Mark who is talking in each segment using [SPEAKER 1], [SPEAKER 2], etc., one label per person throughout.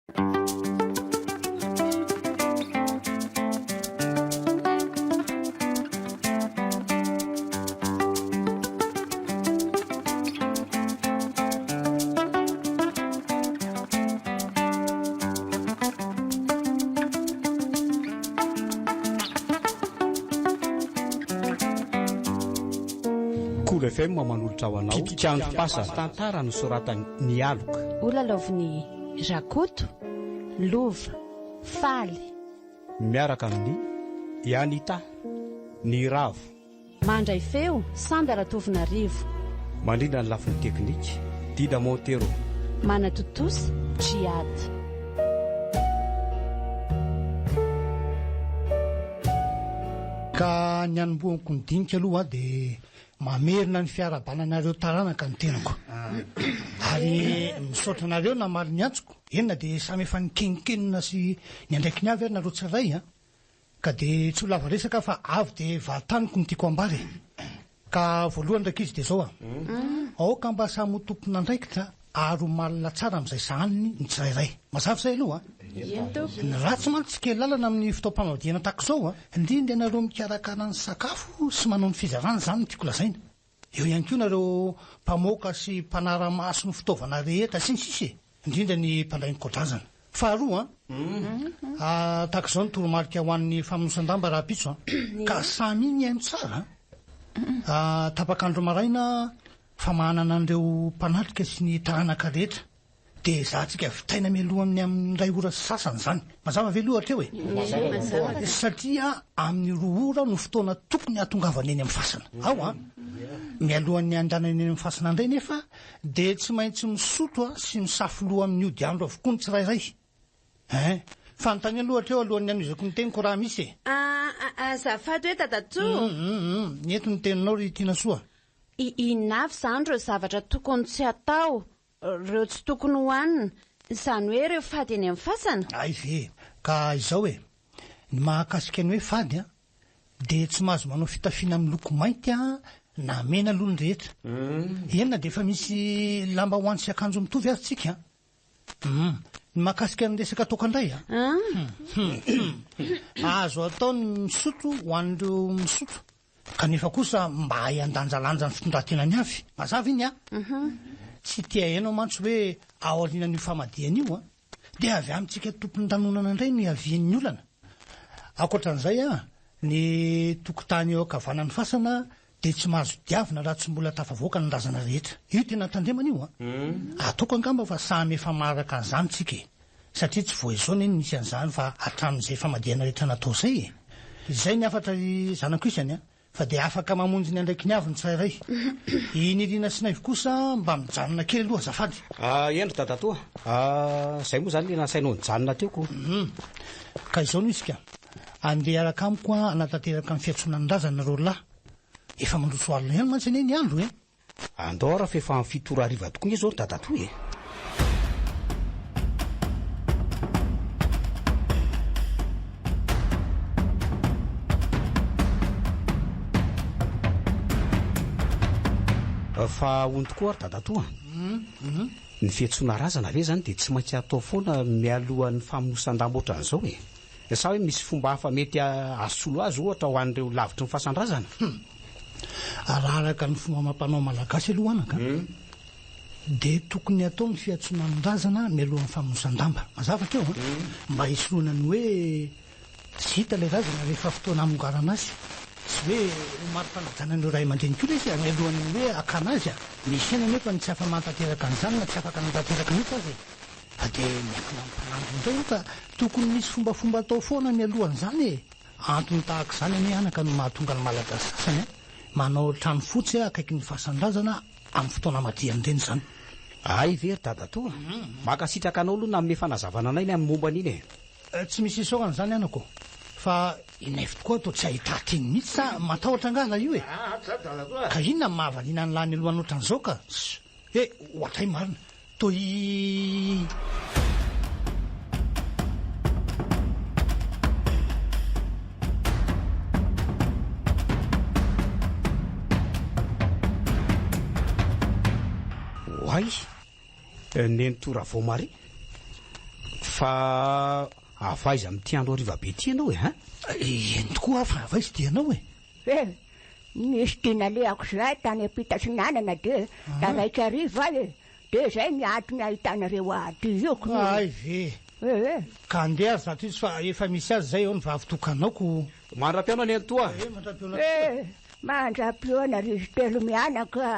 [SPEAKER 1] Kolo FM manolotra ho anao Pitik'androm-pasana, tantara nosoratan'i Ny Aloka.
[SPEAKER 2] Holalaovin'i Rakoto, Lova, Faly.
[SPEAKER 1] Miaraka amin'i i Anita, Niravo.
[SPEAKER 2] Mandray feo, Sanda Ratovonarivo.
[SPEAKER 1] Mandrindra ny lafiny teknika, Dida Montero.
[SPEAKER 2] Manatontosa, Djihad.
[SPEAKER 3] Ka ny hanombohako ny dinika aloha dia mamerina ny fiarahabana anareo taranaka ny tenako. Ary misaotra anareo namaly ny antsoko. Eny na dia samy efa nikenonkenona sy ny andraikiny avy ary nareo tsirairay an! Ka dia tsy ho lava resaka aho fa avy dia vahataniko ny tiako ambara e! Ka voalohany rankizy dia izao an! Aoka mba samy ho tompon'andraikitra ary ho malina tsara amin'izay sahaniny ny tsirairay. Mazava izay aloha an! Ny ratsy mantsy tsy kely lalana amin'ny fotoam-pamadihana tahaka izao an! Indrindra ianareo mikarakara ny sakafo sy manao ny fizarana izany no tiako lazaina. Eo ihany koa nareo mpamoaka sy mpanara-maso ny fitaovana rehetra sy ny sisa e! Indrindra ny mpandray ny kodrazana. Faharoa an, tahaka izao ny toromarika ho an'ny famonosan-damba rahampitso an, ka samia mihaino tsara an! Tapak'andro maraina famahanana an'ireo mpanatrika sy ny taranaka rehetra. Dia ezahantsika vitaina mialohan'ny amin'ny iray ora sy sasany izany. Mazava ve aloha hatreo e?
[SPEAKER 2] Mazava.
[SPEAKER 3] Satria amin'ny roa ora no fotoana tokony hahatongavana eny amin'ny fasana. Ao an! Mialohan'ny handehanana eny amin'ny fasana indray nefa dia tsy maintsy misotro sy misafo loha amin'ny ody andro avokoa ny tsirairay. Hein! Fanontaniana aloha hatreo alohan'ny hanohizako ny teniko raha misy e!
[SPEAKER 2] Azafady hoe dadatoa.
[SPEAKER 3] Hum hum hum! Eto ny teninao ry Tianasoa.
[SPEAKER 2] Inona avy izany ireo zavatra tokony tsy hatao Ireo tsy tokony hohanina, izany hoe ireo fady eny amin'ny fasana?
[SPEAKER 3] Hay ve e! Ka izao e, ny mahakasika ny hoe fady an, dia tsy mahazo manao fitafiana miloko mainty an, na mena aloha ny rehetra. Eny na dia efa misy lambahoany sy akanjo mitovy aza tsika an. Hum. Ny mahakasika ny resaka toaka indray an. Hum. Hum. Azo atao ny misotro ho an'ireo misotro. Kanefa kosa mba hahay handanjalanja ny fitondran-tenany avy. Mazava iny an! Tsy te haheno mantsy hoe aorianan'io famadihana io an, dia avy amintsika tompon-danonana indray no hiavian'ny olana. Ankoatra an'izay an, ny tokotany eo ankavanan'ny fasana dia tsy mahazo diavina raha tsy mbola tafavoaka ny razana rehetra. Io tena tandremana io an! Ataoko angamba fa samy efa maharaka an'izany tsika e! Satria tsy vao izao anie no nisy an'izany fa hatramin'izay famadihana rehetra natao izay e! Izay ny hafatra ry zanako isany a! Fa dia afaka mamonjy ny andraikiny avy ny tsirairay. I Nirina sy Naivo kosa mba mijanona kely aloha azafady.
[SPEAKER 1] Ah, eny ry dadatoa a! Izay moa izany ilay nasainao nijanona teo ko.
[SPEAKER 3] Hum. Ka izao no izy ka. Andeha hiaraka amiko hanatanteraka ny fiantsoana ny razana nareo lahy. Efa mandroso alina ihany mantsy anie ny andro e!
[SPEAKER 1] Andao ara f'efa amin'ny fito ora hariva tokoa nge zao ry dadatoa e! Fa hono tokoa ary dadatoa a! Ny fiantsoana razana ve zany dia tsy maintsy atao foana mialohan'ny famonosan-damba ohatran'izao e? Sa hoe misy fomba hafa mety hahasolo azy ohatra ho an'ireo lavitry ny fasan-drazana?
[SPEAKER 3] Hum. Raha araka ny fomba amam-panao malagasy aloha anaka dia tokony atao ny fiantsoana ny razana mialohan'ny famonosan-damba. Mazava hatreo an? Mba hisorohana ny hoe tsy hita ilay razana rehefa fotoana hamongarana azy. Tsy hoe ho mari-panajana an'ireo ray aman-dreny koa ilay izy mialohan'ny hoe hakana azy. Misy ihany anefa ny tsy afa-mahatanteraka an'izany na tsy afaka nanatanteraka mihitsy aza e. Fa dia miankina amin'ny mpanampy indray io ka tokony misy fombafomba atao foana mialohan'izany e! Antony tahaka izany anie anaka no mahatonga ny Malagasy sasany manao trano fotsy akaikin'ny fasan-drazana amin'ny fotoana hamadihana ireny izany.
[SPEAKER 1] Hay ve ry dadatoa? Mankasitraka anao aloha nanome fanazavana anay ny amin'ny momba an'iny e!
[SPEAKER 3] Tsy misy isaorana izany anaka ô! Fa i Naivo tokoa toa tsy ahità-teny mihitsy sa matahotra angaha ilay io e? Ka inona no mahavariana an'lah ny lohany ohatran'izao ka? He, ohatray marina. Toa i.
[SPEAKER 1] Oay! Nenitoa Ravaomaria. Fa avy aiza amin'ity andro hariva be ity ianao e, hein?
[SPEAKER 3] Eny tokoa fa avy aiza ity ianao e?
[SPEAKER 4] Eh, nisy dia nalehako izay tany am-pitatsinanana dia taraiky hariva aho e. Dia izay ny antony ahitanareo ahy aty io ko.
[SPEAKER 3] Hay ve.
[SPEAKER 4] Eh.
[SPEAKER 3] Ka andeha ary zato izy fa efa misy azy izay eo ny vavy tokanao ko.
[SPEAKER 1] Mandra-pihaona nenitoa.
[SPEAKER 3] Eh, mandra-pihaona tokoa.
[SPEAKER 4] Eh, mandra-pihaona ry izy telo mianaka.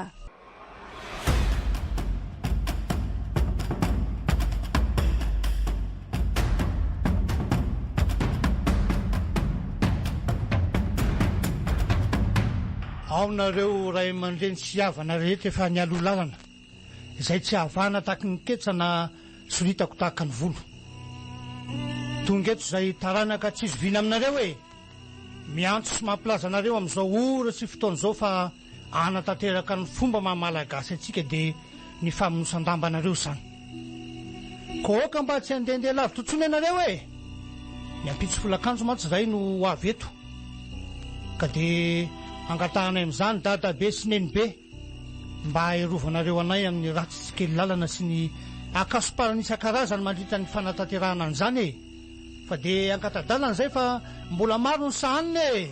[SPEAKER 3] Ao nareo ray aman-dreny sy havana rehetra efa nialoha lalana, izay tsy havana tahaky ny ketsa na soritako tahaka ny volo. Tonga eto izay taranaka tsy zoviana aminareo e! Miantso sy mampilaza anareo amin'izao ora sy fotoana izao fa hanatanteraka ny fomba maha Malagasy antsika dia ny famonosan-dambanareo izany. Koa aoka mba tsy handehandeha lavitra intsony ianareo e! Ny ampitso folakandro mantsy izahay no ho avy eto. Ka dia angatahanay amin'izany Dadabe sy Nenibe mba hirovanareo anay amin'ny ratsy sy kely lalana sy ny akasom-parany isan-karazany mandritra ny fanatanterahana an'izany e! Fa dia angata-dalana izay fa mbola maro ny sahanina e!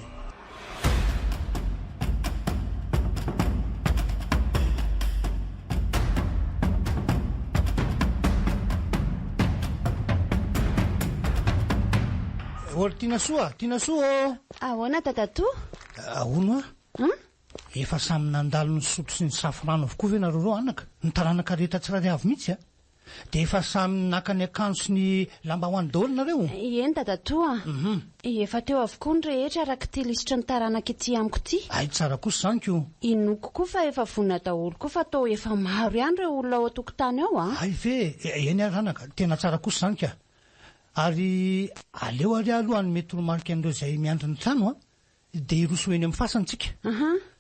[SPEAKER 3] Ô ry Tinasoa, Tinasoa ô!
[SPEAKER 2] Ahoana dadatoa?
[SPEAKER 3] Ahoana?
[SPEAKER 2] Hum?
[SPEAKER 3] Efa samy nandalo nisotro sy nisafo rano avokoa ve nareo reo anaka? Ny taranaka rehetra tsirairay avy mihitsy a! Dia efa samy naka ny akanjo sy ny lambahoany daholo nareo?
[SPEAKER 2] Eny dadatoa a! Efa teo avokoa ny rehetra araka ity lisitry ny taranaka ity amiko ity.
[SPEAKER 3] Hay tsara kosa izany ko!
[SPEAKER 2] Inoako koa fa efa vonona daholo koa fa toa efa maro ihany ireo olona ao an-tokotany ao a!
[SPEAKER 3] Hay ve e! Eny ary anaka, tena tsara kosa izany ka! Ary aleo ary aho aloha hanome toromarika an'ireo izay miandry ny trano a! Dia hiroso ho eny amin'ny fasana tsika.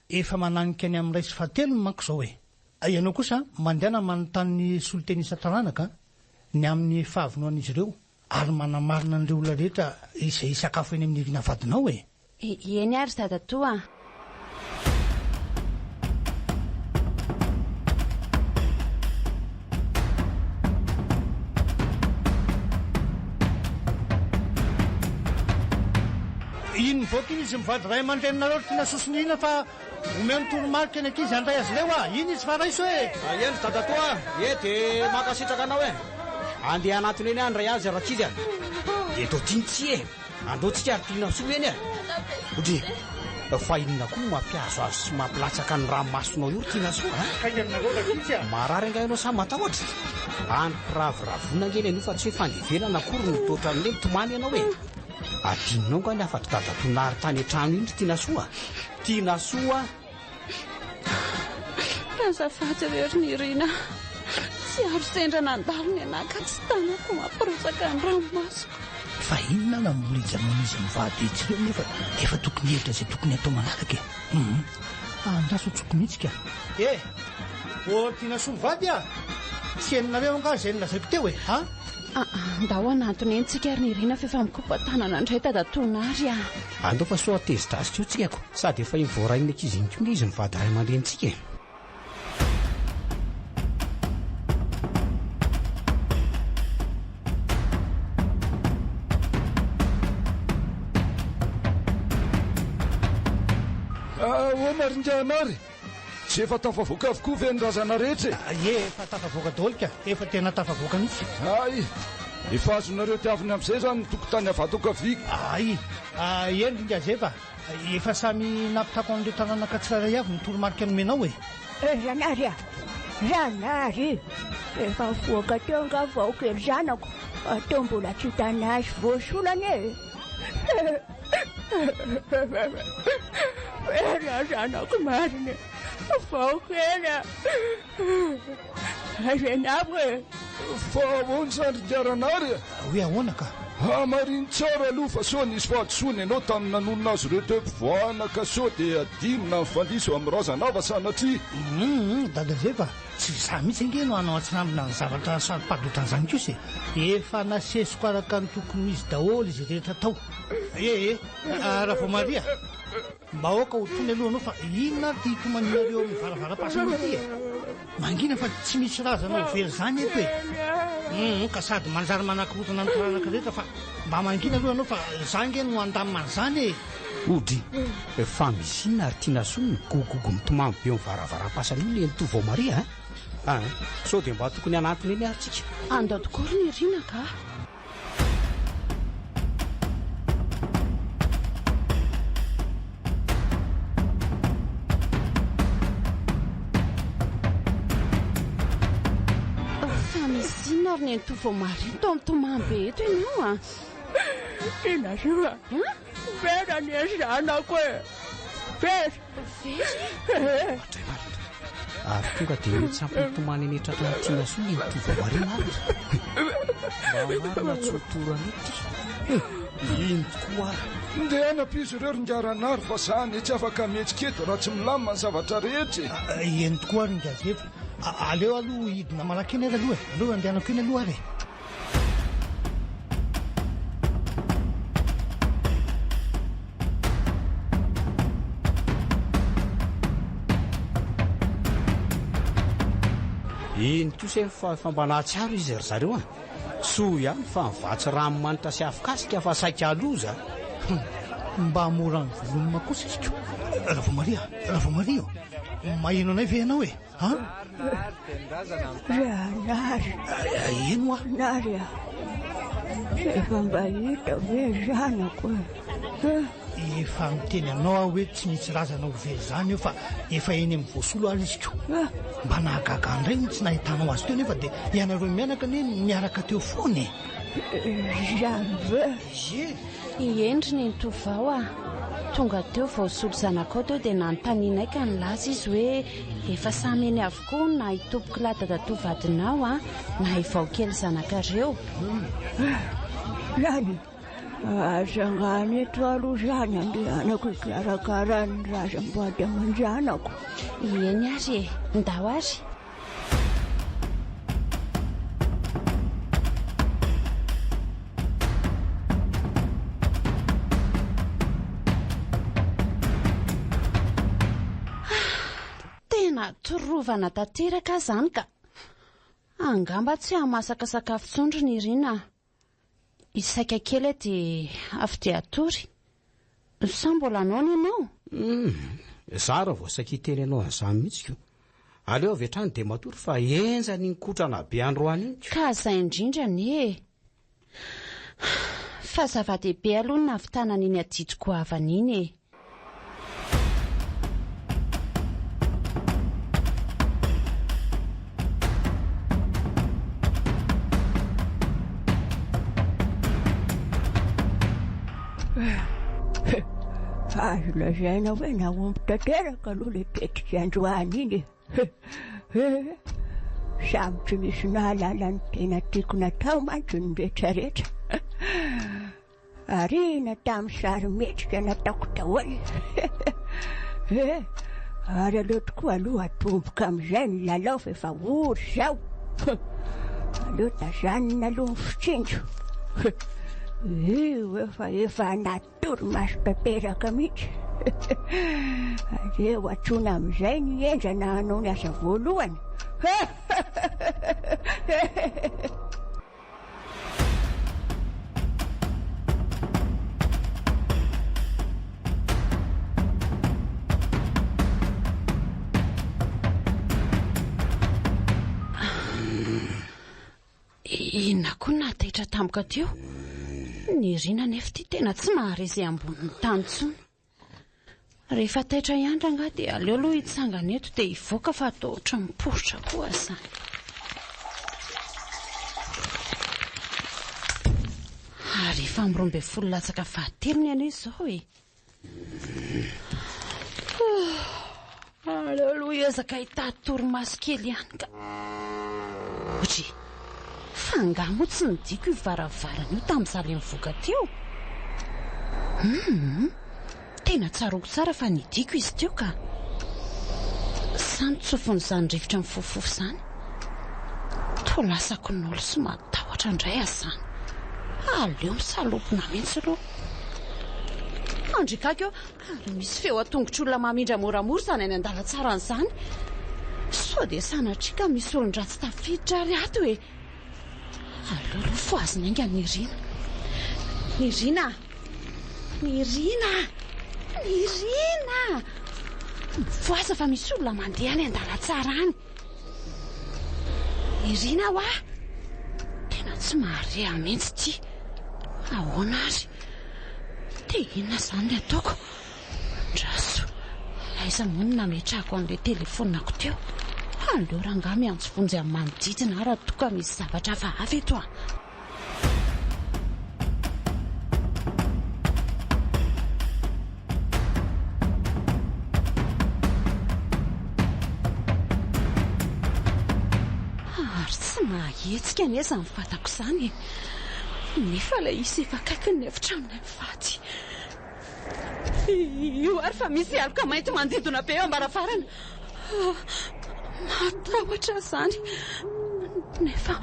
[SPEAKER 3] Efa mananika ny amin'ny iray sy fahatelony manko izao e. Ianao kosa mandehana manontany ny solontena isan-taranaka ny amin'ny fahavonoan'izy ireo ary manamarina an'ireo olona rehetra izay hisakafo eny amin'ny Irina vadinao e.
[SPEAKER 2] Eny ary dadatoa a.
[SPEAKER 3] Iny mivoaka iny izy mivady ray aman-dreninareo ry tiana sosonirina fa omeo ny toromarika ny ankizy handray azy ireo a! Iny izy fa raiso e!
[SPEAKER 1] Eny ry dadatoa a! Ie dia mankasitraka anao e! Andeha hanatona eny aho handray azy rankizy a! Dia toa tiany tsia e! Andao tsika ry tiana soa eny e! Ndry! Fa inona koa no mampihazo azy sy mampilatsaka ny ranomasonao io ry tiana soa a! Marary angaha ianao sa matahotra? Androm-piravoravoana ange ny anio fa tsy hoe fandevenana akory no toa ohatran'ny hoe mitomany ianao e! Adinonao nga ny hafatr'i dadatoa Nary tany an-trano iny ry Tinasoa a! Tinasoa a!
[SPEAKER 2] Azafady re ry Nirina, tsy aro sendra nandalo ny anah ka tsy tanako mampirotsaka ny ranomasoko.
[SPEAKER 3] Fa inona na mbola hijanonan'izy mivady etsy ireo nefa efa tokony hihevitra izay tokony hatao manaraka e! Hum! Andraso tsoko mihitsy ka! Eh! Ô Tinasoa mivady a! Tsy henonareo angaha izay nolazaiko teo e! A!
[SPEAKER 2] Aa ndao hanantona eny tsika ry Nirina f'efa mikopa-tanana indray dadatoa Nary a!
[SPEAKER 1] Andao fa sao hatezitra azy koa tsika ko! Sady efa iny voarain'ny ankizy iny koa nge izy mivady ray aman-drenintsika e!
[SPEAKER 5] Ahoana ry ingahy Nary? Tsy efa tafavoaka avokoa ve ny razana rehetra e?
[SPEAKER 3] Ie, efa tafavoaka daholo ka. Efa tena tafavoaka mihitsy.
[SPEAKER 5] Hay! Efa azonareo tiavina amin'izay izany ny tokotany avy ato ankavia.
[SPEAKER 3] Hay! Eny ry ingahy Zefa, efa samy nampitako an'ireo taranaka tsirairay avy ny toromarika nomenao e.
[SPEAKER 4] Eh Zanary a! Zanary! Efa nivoaka teo angaha vao kely zanako fa teo mbola tsy hitanay sy voasola anie e! Very zanako marina e! Vao kely a! Aiza ianao e?
[SPEAKER 5] Fa ahoana izany ry Garanary a?
[SPEAKER 3] Hoe ahoana ka?
[SPEAKER 5] Hamarino tsara aloha fa sao nisy fahadisoana ianao tamin'ny nanonona azy ireo teo ampovoana ka sao dia adino na mifandiso amin'ny razana hafa sanatria.
[SPEAKER 3] Hum, Dada Zefa, tsy izaho mihitsy ange no hanao an-tsirambina ny zavatra saro-pady ohatran'izany kosa e! Efa nasesiko araka ny tokony ho izy daholo izay rehetra tao. E e, Ravaomaria, mba aoka ho tony aloha ianao fa inona ary ity hitomanianareo eo amin'ny varavaram-pasana ity e? Mangina fa tsy misy razana ho very izany eto e! Hum, ka sady manjary manakorontana ny taranaka rehetra fa mba mangina aloha ianao fa za nge no handamina an'izany e!
[SPEAKER 1] Odry, fa misy inona ary Tinasoa no migogogogo mitomany be eo amin'ny varavaram-pasana io nenitoa vao Maria a? Aa, sao dia mba tokony hanantona eny ary tsika?
[SPEAKER 2] Andao tokoa ry Nirina ka! Fa misy inona ry nenitoa vao Maria no toa mitomany be eto ianao a?
[SPEAKER 4] Tinasoa, very anie zanako e! Very!
[SPEAKER 2] Very?
[SPEAKER 1] Ohatray marina. Ary tonga dia nitsampy nitomany eny an-tratran'i Tinasoa ny mitovy ao aoriana ary. Mba marina tsy ho torana ity. Iny tokoa ary.
[SPEAKER 5] Ndehana ampizo ireo ry Ingahy Ranary fa za anie tsy afaka mihetsika eto raha tsy milamina ny zavatra rehetra e.
[SPEAKER 3] Eny tokoa ary Ingahy Zefa. Aleo aloha hidina malaky eny ary aloha e. Aleo andehanako eny aloha ary e.
[SPEAKER 1] Iny kosa efa efa mba nahatsiaro izy ry zareo a! Soa ihany fa nivatsy ranomanitra sy afokasika fa saika loza.
[SPEAKER 3] Hum, mba mora nivelomina kosa izy ko. Ravomaria, Ravomaria ô! Maheno anay ve ianao e? An?
[SPEAKER 4] Ranary.
[SPEAKER 3] Eny hoa.
[SPEAKER 4] Nary a. Efa mba hita ve zanako e?
[SPEAKER 3] Efa miteny anao aho hoe tsy misy razana ho very izany eo fa efa eny amin'ny voasolo ary izy ko. Mba nahagaga ahy indray ny tsy nahitanao azy teo nefa dia ianareo mianaka anie niaraka teo foana e.
[SPEAKER 4] Izany ve?
[SPEAKER 3] Ie.
[SPEAKER 2] Eny ry nenitoa vao a! Tonga teo vao solo zanakao teo dia nanontanianay ka nilaza izy hoe efa samy eny avokoa na i tompokolahy dadatoa vadinao a, na i vaokely zanakareo.
[SPEAKER 4] Zany? Aza angano eto aloha izany andehanako hikarakara ny razam-bady aman-janako.
[SPEAKER 2] Eny ary e! Ndao ary. Tena torovana tanteraka aho izany ka. Angamba tsy hahamasaka sakafo intsony ry Nirina a. Hisaika kely aho dia avy dia hatory. Sa mbola noana ianao?
[SPEAKER 1] Humm, za raha vao saika hiteny anao an'izany mihitsy ko. Aleo avy hatrany dia matory fa henjana iny kotrana be androany iny ko.
[SPEAKER 2] Ka zay indrindra anie e. Fa zava-dehibe aloha ny nahavitana an'iny adidy goavana iny e.
[SPEAKER 4] Azo lazaina hoe nahomby tanteraka aloha ilay tetika androany iny e. Samy tsy nisy nahalala ny tena tiako natao mantsy ny rehetrarehetra. Arihina tamin'ny sarimihetsika nataoko daholo. Eh, ary aleo tokoa aloha atomboka amin'izay ny lalao fa efa ory izao. Aleo tazanina aloha ny fitsinjo. Io efa efa anaty torimaso tanteraka mihitsy. Aleo antsoina amin'izay ny henjana hanao ny asa voalohany.
[SPEAKER 2] Inona koa no nahataitra tampoka teo? Nirina anefa ity tena tsy mahare izay ambonin'ny tany intsony. Rehefa taitra ihany rangahy dia aleo aloha hitsangana eto dia hivoaka fa toa ohatran'ny miporitra koa izany. Ary efa amin'ny 12 latsaka fahatelony anie izao e. Aleo aloha hiezaka hitady torimaso kely ihany ka. Otry, fa angaha moa tsy nidiko io varavarana io tamin'izaho ilay nivoaka teo? Hum, tena tsaroako tsara fa nidiko izy teo ka. Sa notsofin'izany rivotra mifofofofo izany? Toa lasa kinolo sy matahotra indray aho izany. Aleo misalopina mihitsy aloha. Andry gaga eo, Ary misy feo an-tongotr'olona mamindra moramora izany any an-dalantsarany izany. Sao dia sanatria ka misy olon-dratsy tafiditra ary ato e! Aleo aloha fohazina haingana Nirina. Nirina! Nirina! Nirina! Mifohaza fa misy olona mandeha any an-dalantsara any. Nirina hoa! Tena tsy mahare ahy mihitsy ity. Ahoana ary? Dia inona izany ny ataoko? Andraso, aiza moa no nametrahako an'ilay telefaoniko teo? Aleo rangahy miantso vonjy amin'ny manodidina aho raha toa ka misy zavatra hafahafa eto a! Ary tsy mahahetsika anie izany vatako izany e! Nefa ilay izy efa akaikin'ny efitranonay mivady. Io ary fa misy aloka mainty manodidina be eo am-baravarana. Mahatahotra aho izany. Nefa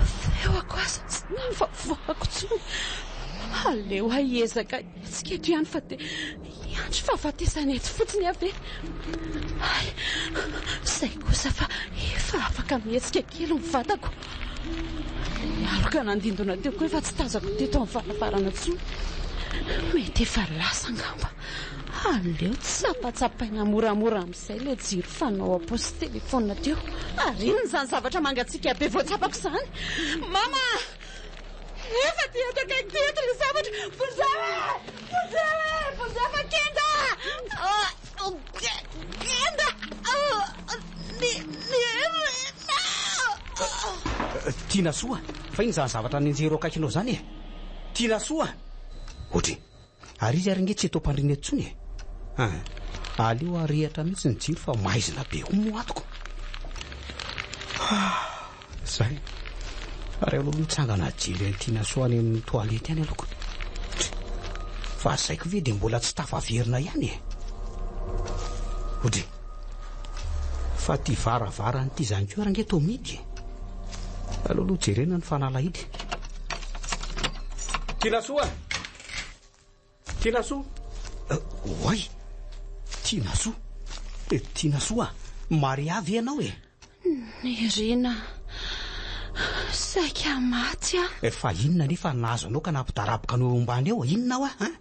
[SPEAKER 2] feoko aza tsy tafavoakako intsony. Aleo aho hiezaka hihetsika eto ihany fa dia hiandry fahafatesana eto fotsiny aho ve? Hay, izay kosa fa efa afaka mihetsika kely ny vatako. Ny aloka nandindona teo koa efa tsy tazako teto amin'ny varavarana intsony. Mety efa lasa angamba. Aleo tsapatsapaina moramora amin'izay ilay jiro fanao am-paosy telefaonina teo. Ary inona izany zavatra mangatsiaka be voatsapako izany? Mama! Efa aty eto akaiky ty eto ilay zavatra! Vonjeo e! Vonjeo e! Vonjeo fa kenda! Kenda!
[SPEAKER 1] Tianasoa, fa inona izany zavatra nenjehero akaikinao izany e? Tianasoa! Ohatry, ary izy ary ange tsy eto am-pandriana eto intsony e! Ah, aleo arehitra mihitsy ny jiro fa maizina be koa moa ato ko. Ah, zay. Ary aleo aloha hitsangana hijery an'i Tianasoa any amin'ny toilette any aloha ko. Fa zay ko ve dia mbola tsy tafaverina ihany e? Ohatry. Fa ty varavarana ity zany koa range toa mihidy e. Aleo aloha jerena ny fanalahidy. Tianasoa! Tianasoa! Oay! Tianasoa! Tianasoa! Maria ve ianao e?
[SPEAKER 2] Nirina, saika maty aho.
[SPEAKER 1] Fa inona anefa no nahazo anao ka nampidaraboka anao eo ambany eo? Inona hoa an?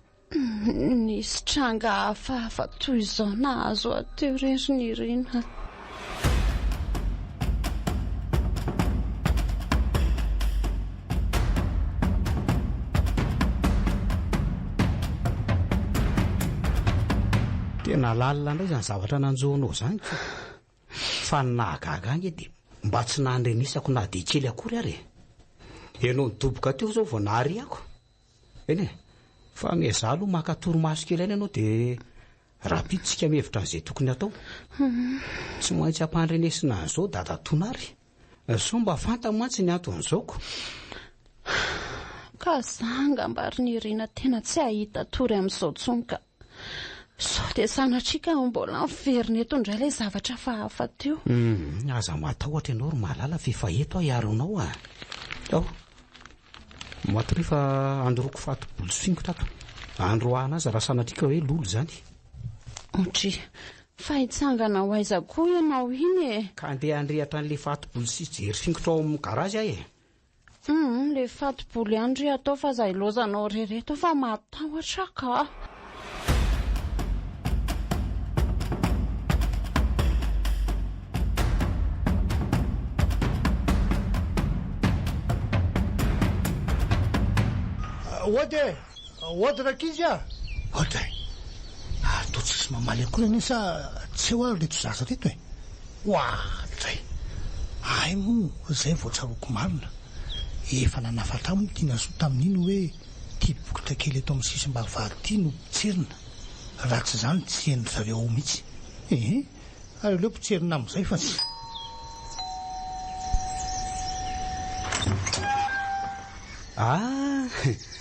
[SPEAKER 2] Nisy tranga hafahafa toy izao nahazo ahy teo re ry Nirina.
[SPEAKER 1] Tena lalina indray izany zavatra nanjo anao izany ko. Fa ny nahagaga ahy ange dia mba tsy nandrenesako na dia kely akory ary e. Ianao nidoboka teo izao vao nahariako. Eny e, fa miezaha aloha maka torimaso kely aina ianao dia rahampitso tsika mihevitra an'izay tokony hatao. Tsy maintsy ampandrenesina an'izao dadatoa Nary. Sao mba fantany mantsy ny anton'izao ko.
[SPEAKER 2] Ka za angamba ry Nirina tena tsy hahita tory amin'izao intsony ka. Sao dia sanatria ka mbola miverina eto indray ilay zavatra hafahafa teo.
[SPEAKER 1] Hum, aza matahotra ianao ry Malala fa efa eto aho hiaro anao a. Ao. Matoria fa andoroko faty bolo sy fingotra ato. Androahana azy raha sanatria ka hoe lolo izany.
[SPEAKER 2] Otri, fa hitsangana ho aiza koa ianao iny e?
[SPEAKER 1] Ka andeha handrehatra an'ilay faty bolo sy jery fingotra ao amin'ny garazy aho e.
[SPEAKER 2] Hum, ilay faty bolo ihany ry atao fa aza ilaozanao irery eto fa matahotra aho ka.
[SPEAKER 3] Ody e! Ody rankizy a! Ody e! Ary toa tsisy mamaly akory anie sa tsy eo ary reto zaza reto e! Oadray! Hay moa izay vao tsaroako marina. Efa nanafatra ahy moa Tinasoa tamin'iny hoe ity bokotra kely eto amin'ny sisim-bavahady ity no potserina. Raha tsy izany tsy henon-dry zareo ao mihitsy. Ehe! Ary aleo potserina amin'izay fa tsy.
[SPEAKER 1] Ah!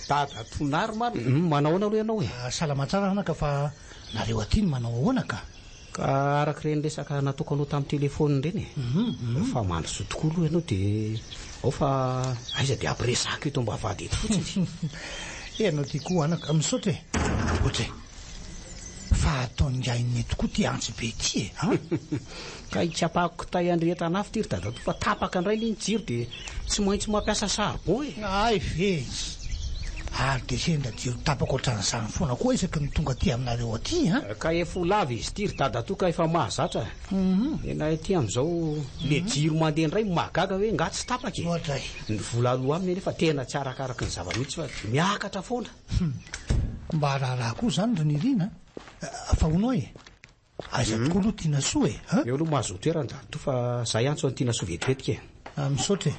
[SPEAKER 1] Dada Tonary marina! Manao ahoana aloha ianao e?
[SPEAKER 3] Salama tsara anaka fa nareo aty no manao ahoana ka?
[SPEAKER 1] Ka araka ireny resaka nataoko anao tamin'ny telefaonina ireny e! Fa mandrosoa tokoa aloha ianao dia ao fa aiza dia ampiresahako eto am-bavahady eto fotsiny.
[SPEAKER 3] Ianao ty koa anaka, misaotra e! Ohatra e! Fa ataon'ingahy Neny tokoa ity antsy be ity e! An!
[SPEAKER 1] Ka hikapako kitay handrehetana afo ity ry dadatoa fa tapaka indray anie ny jiro dia tsy maintsy mampiasa charbon e!
[SPEAKER 3] Hay ve! Ary dia sendra jiro tapaka ohatran'izany foana koa isaky ny tonga aty aminareo aty an!
[SPEAKER 1] Ka efa ho lava izy ity ry dadatoa ka efa mahazatra. Nenay aty amin'izao le jiro mandeha indray no mahagaga hoe nga tsy tapaka e!
[SPEAKER 3] Oadray!
[SPEAKER 1] Ny vola aloa aminy anefa tena tsy arakaraky ny zava-misy fa miakatra foana.
[SPEAKER 3] Hum. Mba raharaha koa izany ry Nirina a! Fa hono hoa e! Aiza tokoa aloha Tinasoa e! A?
[SPEAKER 1] Eo aloha mahazoa toerana dadatoa fa za hiantso an'i Tinasoa vetivetika e!
[SPEAKER 3] Ah, misaotra e!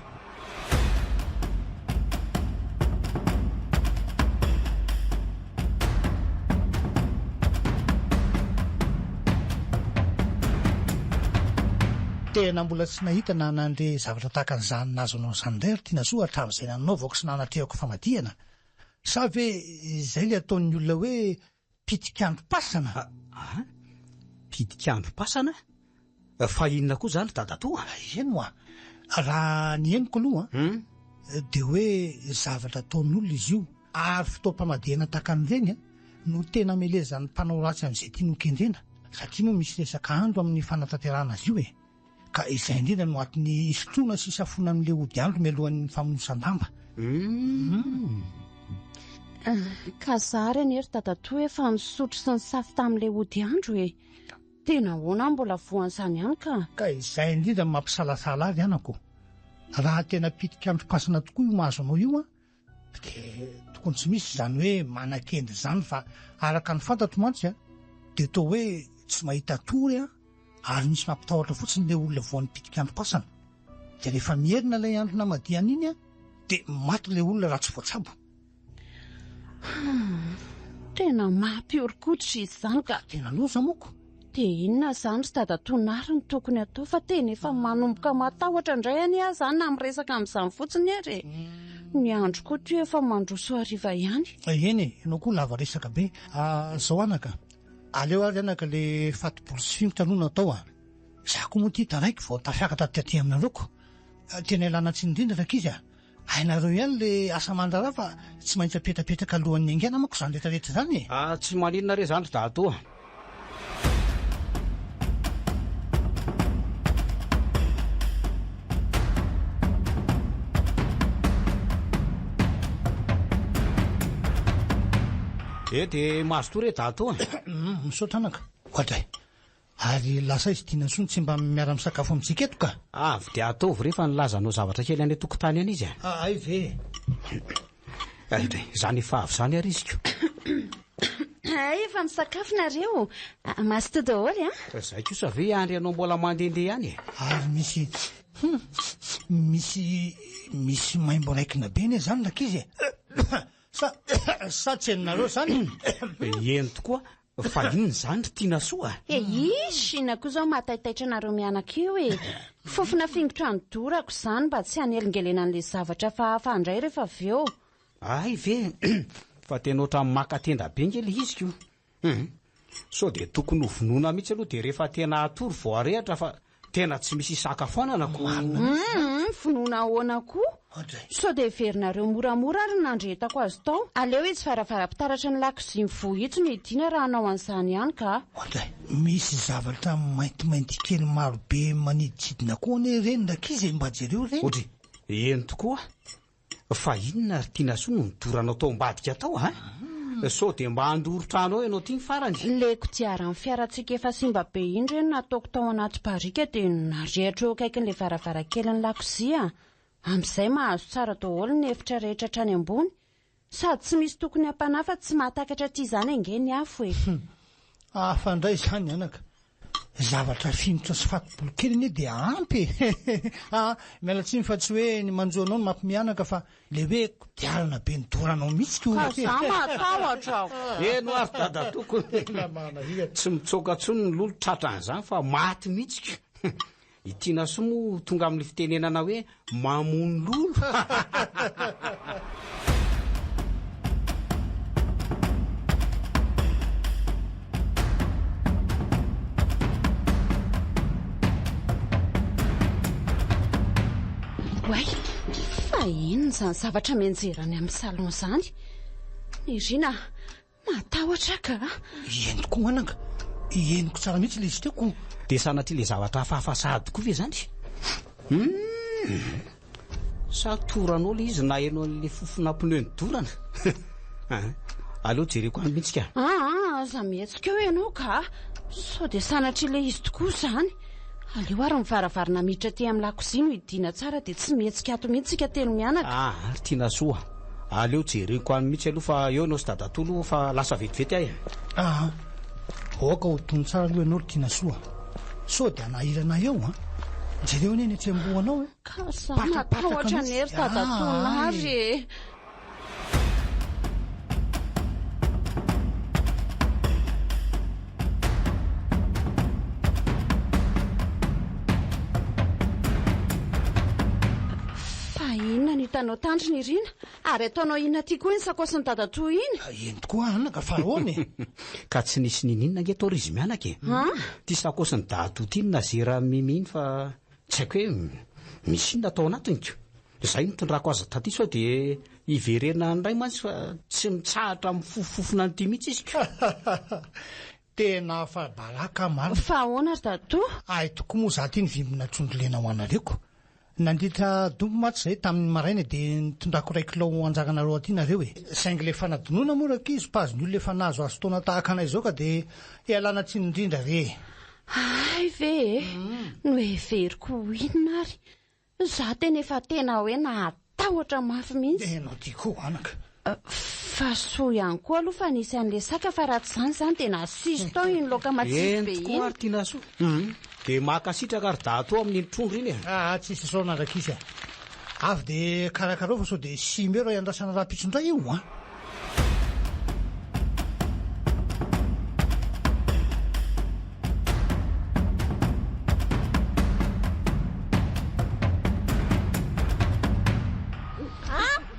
[SPEAKER 3] Tena mbola tsy nahita na nandre zavatra tahaka an'izany nahazo anao izany indray ry Tinasoa hatramin'izay nanaovako sy nanatrehako famadihana. Sa ve izay ilay ataon'ny olona hoe pitik'androm-pasana?
[SPEAKER 1] A? Pitik'androm-pasana? Fa inona koa izany ry dadatoa?
[SPEAKER 3] Eny hoa, raha ny henoko aloha dia hoe zavatra ataon'olona izy io ary fotoam-pamadihana tahaka an'ireny no tena amelezan'ny mpanao ratsy an'izay tiany hokendrena satria moa misy resaka andro amin'ny fanatanterahana azy io e! Ka izay indrindra no antony hisotroana sy hisafoana amin'ilay ody andro mialohan'ny famonosan-damba.
[SPEAKER 2] Humm. Ka zary anie ry dadatoa efa nisotro sy nisafo tamin'ilay ody andro e! Tena ahoana aho mbola voan'izany ihany ka?
[SPEAKER 3] Ka izay indrindra no mampisalasala ahy ry anako. Raha tena pitik'androm-pasana tokoa io mahazo anao io an, dia tokony tsy misy izany hoe manan-kendry izany fa araka ny fantatro mantsy an, dia toa hoe tsy mahita tory an, Ary misy mampitahotra fotsiny ilay olona voan'ny pitik'androm-pasana. Dia rehefa miherina ilay andro namadihana iny dia maty ilay olona raha tsy voatsabo.
[SPEAKER 2] Hum, tena mampihoron-koditra izy izany ka.
[SPEAKER 3] Tena loza moko.
[SPEAKER 2] Dia inona izany ry dadatoa Nary no tokony atao fa tena efa manomboka matahotra indray anie aho izany na miresaka amin'izany fotsiny ary e. Ny andro koa toa efa mandroso hariva ihany.
[SPEAKER 3] Eny e, ianao koa lava resaka be. Izao anaka, Aleo ary anaka le fatibolo sy fingotra aloha no atao a! Za koa moa ty taraiky vao tafiakatra taty aminareo ko! Tena ialana tsiny indrindra rankizy a! Hainareo ihany le asa aman-draharaha fa tsy maintsy apetrapetraka alohan'ny haingana manko izany rehetra rehetra izany e!
[SPEAKER 1] Ah, tsy maninona re zany ry dadatoa a! Eh dia mazotoa re dadatoa a!
[SPEAKER 3] Misaotra anaka. Oadray. Ary lasa aiza i Tinasoa no tsy mba miara-misakafo amintsika eto ka?
[SPEAKER 1] Avy dia ataovy re fa nilaza hanao zavatra kely any an-tokotany any izy a!
[SPEAKER 3] Hay ve e!
[SPEAKER 1] Hay, izany efa avy izany ary izy ko!
[SPEAKER 2] Hay, efa misakafo nareo. Mazotoa daholo
[SPEAKER 1] a! Izay kosa ve hiandry anao mbola mandehandeha any e!
[SPEAKER 3] Ary misy, hum, misy, misy maimbo raikina be anie izany rankizy e! Sa, sa tsy henonareo izany
[SPEAKER 1] e? Heno tokoa, fa inona izany ry Tinasoa a?
[SPEAKER 2] Eish, inona koa izao mahataitaitra anareo mianaka io e! Fofona fingotra nodorako izany mba tsy hanelingelenan'ilay zavatra hafahafa indray rehefa avy eo.
[SPEAKER 1] Hay ve? Fa tena ohatran'ny maka tenda be nge ilay izy ko! Hum. Sao dia tokony ho vonoina mihitsy aloha dia rehefa tena hatory vao arehitra fa tena tsy misy hisakafoanana ko!
[SPEAKER 2] Hum, vonoina ahoana koa? Sao dia heverinareo moramora ary ny nandrehetako azy tao? Aleo itsy varavaram-pitaratry ny lakozia mivoha itsy no hidiana raha hanao an'izany ihany ka!
[SPEAKER 3] Oadray, misy zavatra maintimainty kely maro be manidintsidina koa anie ireny rankizy e, mba jereo ireny.
[SPEAKER 1] Oadray, eny tokoa! Fa inona ry Tinasoa no nidoranao tao ambadika tao a? Sao dia mba handoro trano ao ianao ity ny farany?
[SPEAKER 2] Ilay kodiaran'ny fiarantsika efa simba be iny re no nataoko tao anaty barika dia narehitro eo akaikin'ilay varavarankelin'ny lakozia. Amin'izay mahazo tsara daholo ny efitra rehetra hatrany ambony. Sady tsy misy tokony hampanahy fa tsy mahatakatra aty izany ange ny afo e!
[SPEAKER 3] Hum! Hafa indray izany anaka. Zavatra fingotra sy fato-bolo kely anie dia ampy e! Ah! Miala tsiny fa tsy hoe ny manjo anao no mampimeanaka fa le hoe kodiarana be nidoranao mihitsy ko!
[SPEAKER 2] Ka za matahotra aho!
[SPEAKER 1] Eny hoa ry dadatoako, tsy mitsoaka intsony ny lolo tratran'izany fa maty mihitsy ko! I Tinasoa moa tonga amin'ny fitenenana hoe mamono lolo.
[SPEAKER 2] Oay, fa inona izany zavatra mianjera any amin'ny salon izany? Nirina a! Matahotra aho ka.
[SPEAKER 3] Eny tokoa anaka. Henoko tsara mihitsy ilay izy teo ko.
[SPEAKER 1] Dia sanatria ilay zavatra hafahafa sahady koa ve izany? Humm. Sa toranao ilay izy naheno an'ilay fofona pneu nidorana? An, aleo jereko any mihitsy ka.
[SPEAKER 2] Aa, aza mihetsika eo ianao ka. Sao dia sanatria ilay izy tokoa izany. Aleo ary ny varavarana miditra aty amin'ny lakozia no hidiana tsara dia tsy mihetsika ato mihitsy isika telo mianaka.
[SPEAKER 1] Aa, ry Tinasoa, aleo jereko any mihitsy aloha fa eo ianao sy dadatoa aloha fa lasa vetivety aho e.
[SPEAKER 3] Aa, aoka ho tony tsara aloha ianao ry Tinasoa. Sao dia hanahirana eo an. Jereo anie ny etsy ambohanao e.
[SPEAKER 2] Ka za matahotra anie ry dadatoa Nary e. Fa inona no hitanao tany ry Nirina? Ary ataonao inona aty koa iny sakaosin'i dadatoa iny?
[SPEAKER 3] Eny tokoa anaka fa ahoana e?
[SPEAKER 1] Ka tsy nisy niniana ange tao ry izy mianaka e! Ity sakaosin'i dadatoa ity no nazera Mimi iny fa tsy haiko hoe misy inona tao anatiny ko! Izay nitondrako azy taty sao dia hiverena indray mantsy fa tsy mitsahatra mifofofofona an'ity mihitsy izy
[SPEAKER 3] ko! Tena afa-baraka marina.
[SPEAKER 2] Fa ahoana ry dadatoa?
[SPEAKER 3] Hay tokoa moa za ty nivimbina trondro lena ho anareo ko! Nandritra dombo mantsy zay tamin'ny maraina dia nitondrako iray kilao ho anjaranareo aty nareo e! Saingy le fanadinoana moa rankizy mpahazo ny olona efa nahazoazo taona tahaka anay izao ka dia ialana tsiny indrindra re e!
[SPEAKER 2] Hay ve e! Noheveriko ho inona ary? Za tena efa tena hoe nahatahotra mafy mihitsy.
[SPEAKER 3] Enao ty koa anaka.
[SPEAKER 2] Fa soa ihany koa aloha fa nisy an'ilay saka fa raha tsy izany izany dia nasiso tao iny laoka matsiro be
[SPEAKER 1] Eny tokoa
[SPEAKER 2] iny.
[SPEAKER 1] ary Tinasoa. Dia mankasitraka ry dadatoa amin'iny trondro iny e.
[SPEAKER 3] Aa tsisy isaorana rankizy a. Avy dia karakarao fa sao dia simba eo raha iandrasana rahampitso indray io an.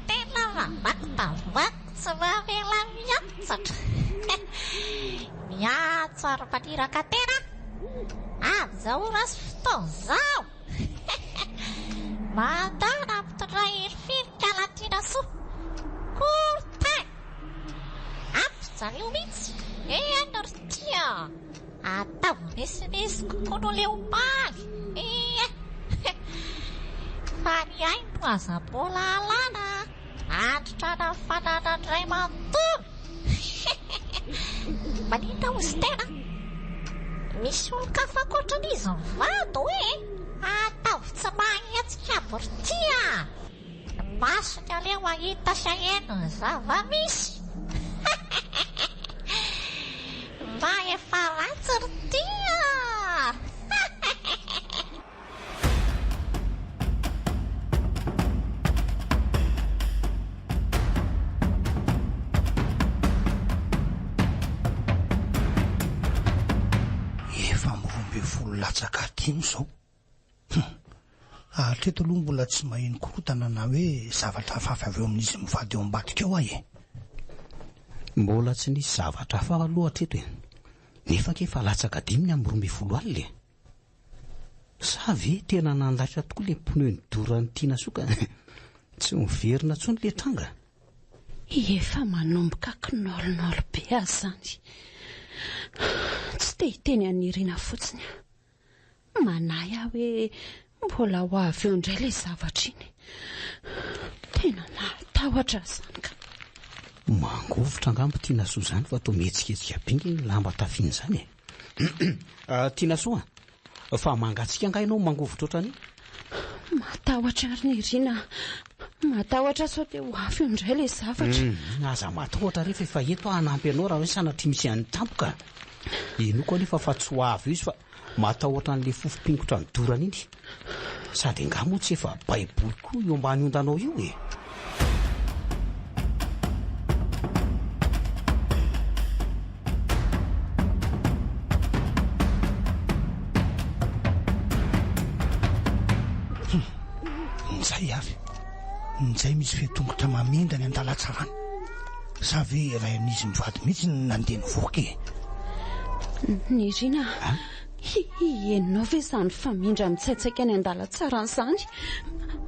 [SPEAKER 6] Tena mamaky tavoahangy tsy mamela miantsatra. Miantso ary maniraka tena amin'izao ora sy fotoana izao. Mandana mitondra herifiry kala Tinasoa. Courtin! Ampijalio mihitsy. Eny ry tia. Ataovy misimisy kokoa noho ilay omaly. Ie. Fa ny ahy no aza mbola alana. Andritrana ny fananan'ny ray manontolo. Maninona hozy tena? Misy olon-kafa ankoatran'izy mivady hoe ataovy tsy mahahetsika aby ry ty a! Ny masony aleo hahita sy haheno ny zava-misy. Mba efa ratsy ry ty a!
[SPEAKER 3] Efa amin'ny 12 latsaka dimy izao. Hum. Hatreto aloha mbola tsy maheno korontana na hoe zavatra hafahafa avy eo amin'izy mivady eo ambadika eo aho e.
[SPEAKER 1] Mbola tsy nisy zavatra hafa aloha hatreto e. Nefa ange efa latsaka dimy ny amin'ny 12 alina e. Sa ve tena nandaitra tokoa le pneu nidoran'i Tinasoa ka tsy miverina intsony le tranga?
[SPEAKER 2] Efa manomboka kinaolinaoly be aho izany. Tsy te hiteny an'i Nirina fotsiny aho. Manahy aho hoe mbola ho avy eo indray ilay zavatra iny. Tena mahatahotra aho izany ka.
[SPEAKER 1] Mangovitra angamba Tinasoa izany fa toa mihetsiketsika be nge ny lamba tafiany izany e. Tinasoa a! Fa mangatsiaka angaha ianao mangovitra ohatran'io?
[SPEAKER 2] Matahotra ary Nirina a! Matahotra sao dia ho avy eo indray ilay zavatra.
[SPEAKER 1] Hum, aza matahotra re fa efa eto aho hanampy anao raha hoe sanatria misy an'ny tampoka. Inoako anefa fa tsy ho avy eo izy fa matahotra an'ilay fofom-pingotra nidorana iny. Sady angaha moa tsy efa baiboly koa io ambany ondanao io e?
[SPEAKER 3] Hum, njay ary. Njay misy feon-tongotra mamindra any an-dalantsarana. Sa ve iray amin'izy mivady mihitsy no nandeha nivoaka e?
[SPEAKER 2] Nirina a! Henonao ve izany famindra mitsaitsaika any an-dalantsarana izany?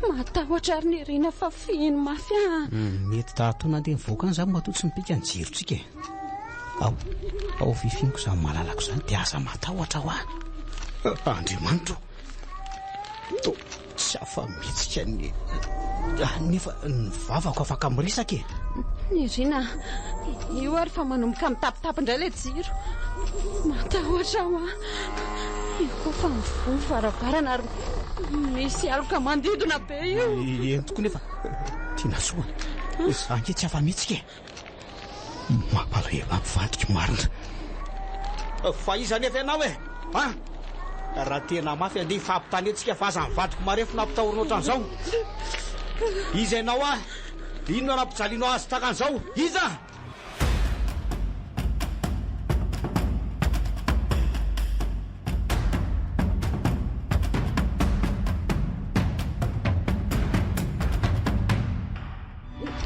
[SPEAKER 2] Matahotra ary Nirina fa fihino mafy aho.
[SPEAKER 1] Mety dadatoa nandeha nivoaka any izany matoa tsy mipika ny jirontsika e. Ao, ao fifiniko izany malalako izany dia aza matahotra hoa. Andriamanitro o! Toa tsy afa-mihetsika ny... Nefa ny vavako afaka miresaka e!
[SPEAKER 2] Nirina, io ary fa manomboka mitapitapy indray ilay jiro. Matahotra aho an! Io koa fa mivoha ny varavarana ary misy aloka mandidona be io.
[SPEAKER 1] Eny tokoa nefa Tinasoa, izaho ange tsy afa-mihetsika e! Mampalahelo ahy mivadika marina. Fa iza anefa ianao e? An? Raha tena mafy andeha hifampitany tsika fa aza mivadiko marefo na ampitahorina ohatran'izao. Iza ianao an? Inona no ampijalianao azy tahaka an'izao? Iza?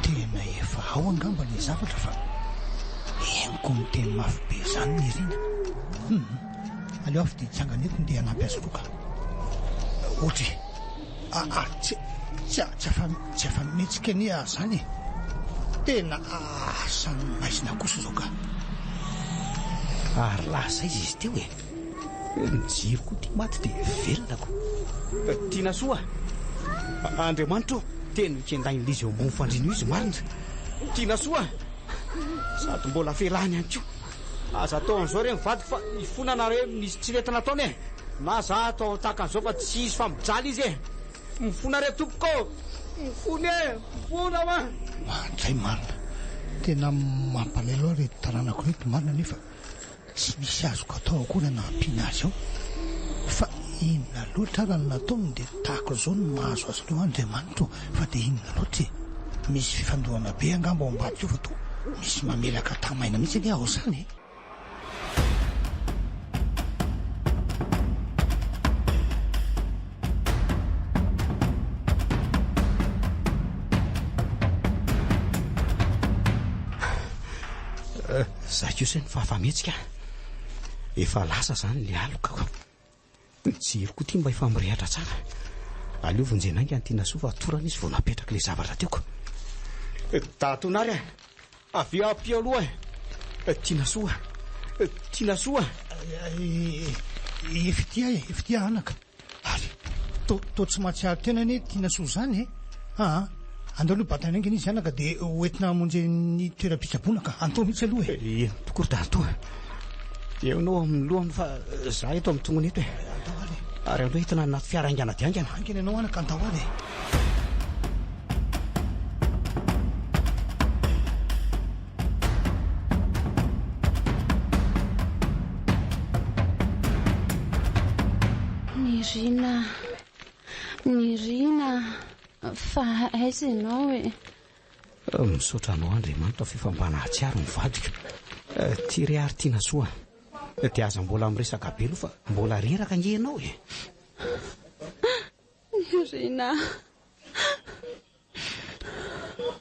[SPEAKER 3] Tena efa ao angamba ilay zavatra fa henoko miteny mafy be izany Nirina. Hum, aleo aho dia hitsangana eto ndeha hanampy azy roa ka. Ohatry e. Ah, ah, tsy, tsy, tsy afa, tsy afa-mihetsika anie aho izany e. Tena asan'ny maizina kosa izao ka.
[SPEAKER 1] Ary lasa aiza izy teo e? Ny jiro koa ity maty dia velona ko. Tianasoa a! Andriamanitra ô! Teny mikendain'ilay izy eo ambony fandriana io izy marina. Tianasoa a! Sady mbola felahany ihany koa. Aza atao an'izao re ny vadiko fa hifona nareo misy tsy nety nataony e! Na za atao tahaka an'izao fa tsy izy fa mijaly izy e! Mifona re tompoko ô! Mifona e! Mifona hoa!
[SPEAKER 3] Mandray marina. Tena mampalahelo ahy ireto taranako ireto marina nefa Tsy misy azoko atao akory hanampiana azy ao fa inona loatra ara no nataony dia tahaka izao no mahazo azy ireo Andriamanitra ô fa dia inona loatra e! Misy fifandohana be angamba ao ambadika ao fa toa misy mamelaka tamaina mihitsy anie ao izany e!
[SPEAKER 1] Za kosa eny fa afa-mihetsika a! Efa lasa zany le aloka ko! Ny jiro koa ty mba efa mirehatra tsara. Aleo vonjena haingana ity Nasoa fa torana izy vao napetraka ilay zavatra teo ko! Dadatoa Nary a! Avia ampio aloha e! Tianasoa a! Tianasoa a!
[SPEAKER 3] Efa ity aho e! Efa ity aho anaka! Ary toa toa tsy mahatsiaro tena anie Tianasoa izany e! Aa! Andao aloha bataina haingana izy anaka dia ho entina hamonjy ny toeram-pitsaboana ka! Andao mihitsy aloha e!
[SPEAKER 1] Eny tokoa ry Dadatoa a! Eo ianao amin'ny lohany fa za eto amin'ny tongony eto e!
[SPEAKER 3] Andao ary e!
[SPEAKER 1] Ary andao entina anaty fiara haingana dia haingana!
[SPEAKER 3] Haingana ianao anaka, andao ary e!
[SPEAKER 2] Nirina, Nirina, fa aiza ianao e?
[SPEAKER 1] Misaotra anao Andriamanitra fa efa mba nahatsiaro ny vadiko. Ty re ary Tianasoa a! Dia aza mbola miresaka be aloha fa mbola reraka ange ianao e!
[SPEAKER 2] Nirina,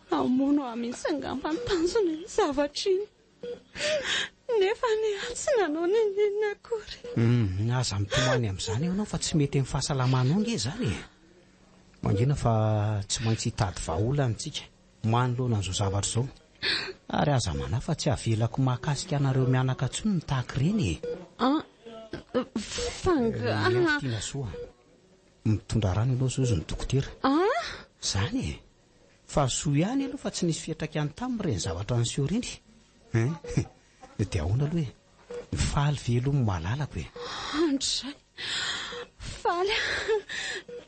[SPEAKER 2] Hamono ahy mihitsy angamba ny tanjona iny zavatra iny. Nefa anie aho tsy nanao n'inon'inona akory.
[SPEAKER 1] Humm, aza mitomany amin'izany ianao fa tsy mety amin'ny fahasalamanao ange izany e. Mangina fa tsy maintsy hitady vahaolana isika manoloana an'izao zavatra izao. Ary aza manahy fa tsy avelako mahakasika anareo mianaka intsony ny tahaka ireny e.
[SPEAKER 2] An, fa angaha.
[SPEAKER 1] Miahy Tianasoa. Mitondra rano ianao zao izy ny dokotera.
[SPEAKER 2] Ah!
[SPEAKER 1] Zany e! Fa soa ihany aloha fa tsy nisy fiantraikany taminy ireny zavatra niseho ireny. Hein! Dia ahoana aloha e? Faly ve aloha ny malalako e?
[SPEAKER 2] Andray! Faly aho!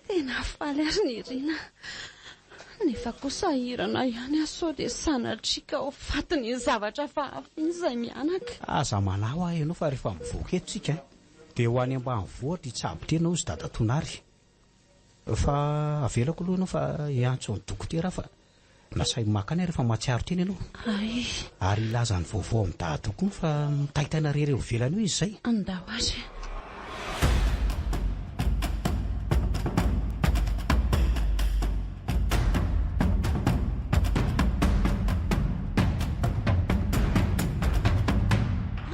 [SPEAKER 2] Tena faly ary Nirina. Nefa koa sahirana ihany aho sao dia sanatria ka ho fatin'iny zavatra hafahafa iny izay mianaka.
[SPEAKER 1] Aza manahy hoa ianao fa rehefa mivoaka eto tsika Dia ho any ambanivohitra hitsabo tena hozy dadatoa Nary. Fa avelako aloha ianao fa hiantso an'i dokotera aho fa nasainy maka any aho rehefa mahatsiaro tena ianao.
[SPEAKER 2] Hay.
[SPEAKER 1] Ary hilaza ny vaovao amin'i dadatoa koa fa mitaitaina rery eo ivelany eo izy izay.
[SPEAKER 2] Andao ary.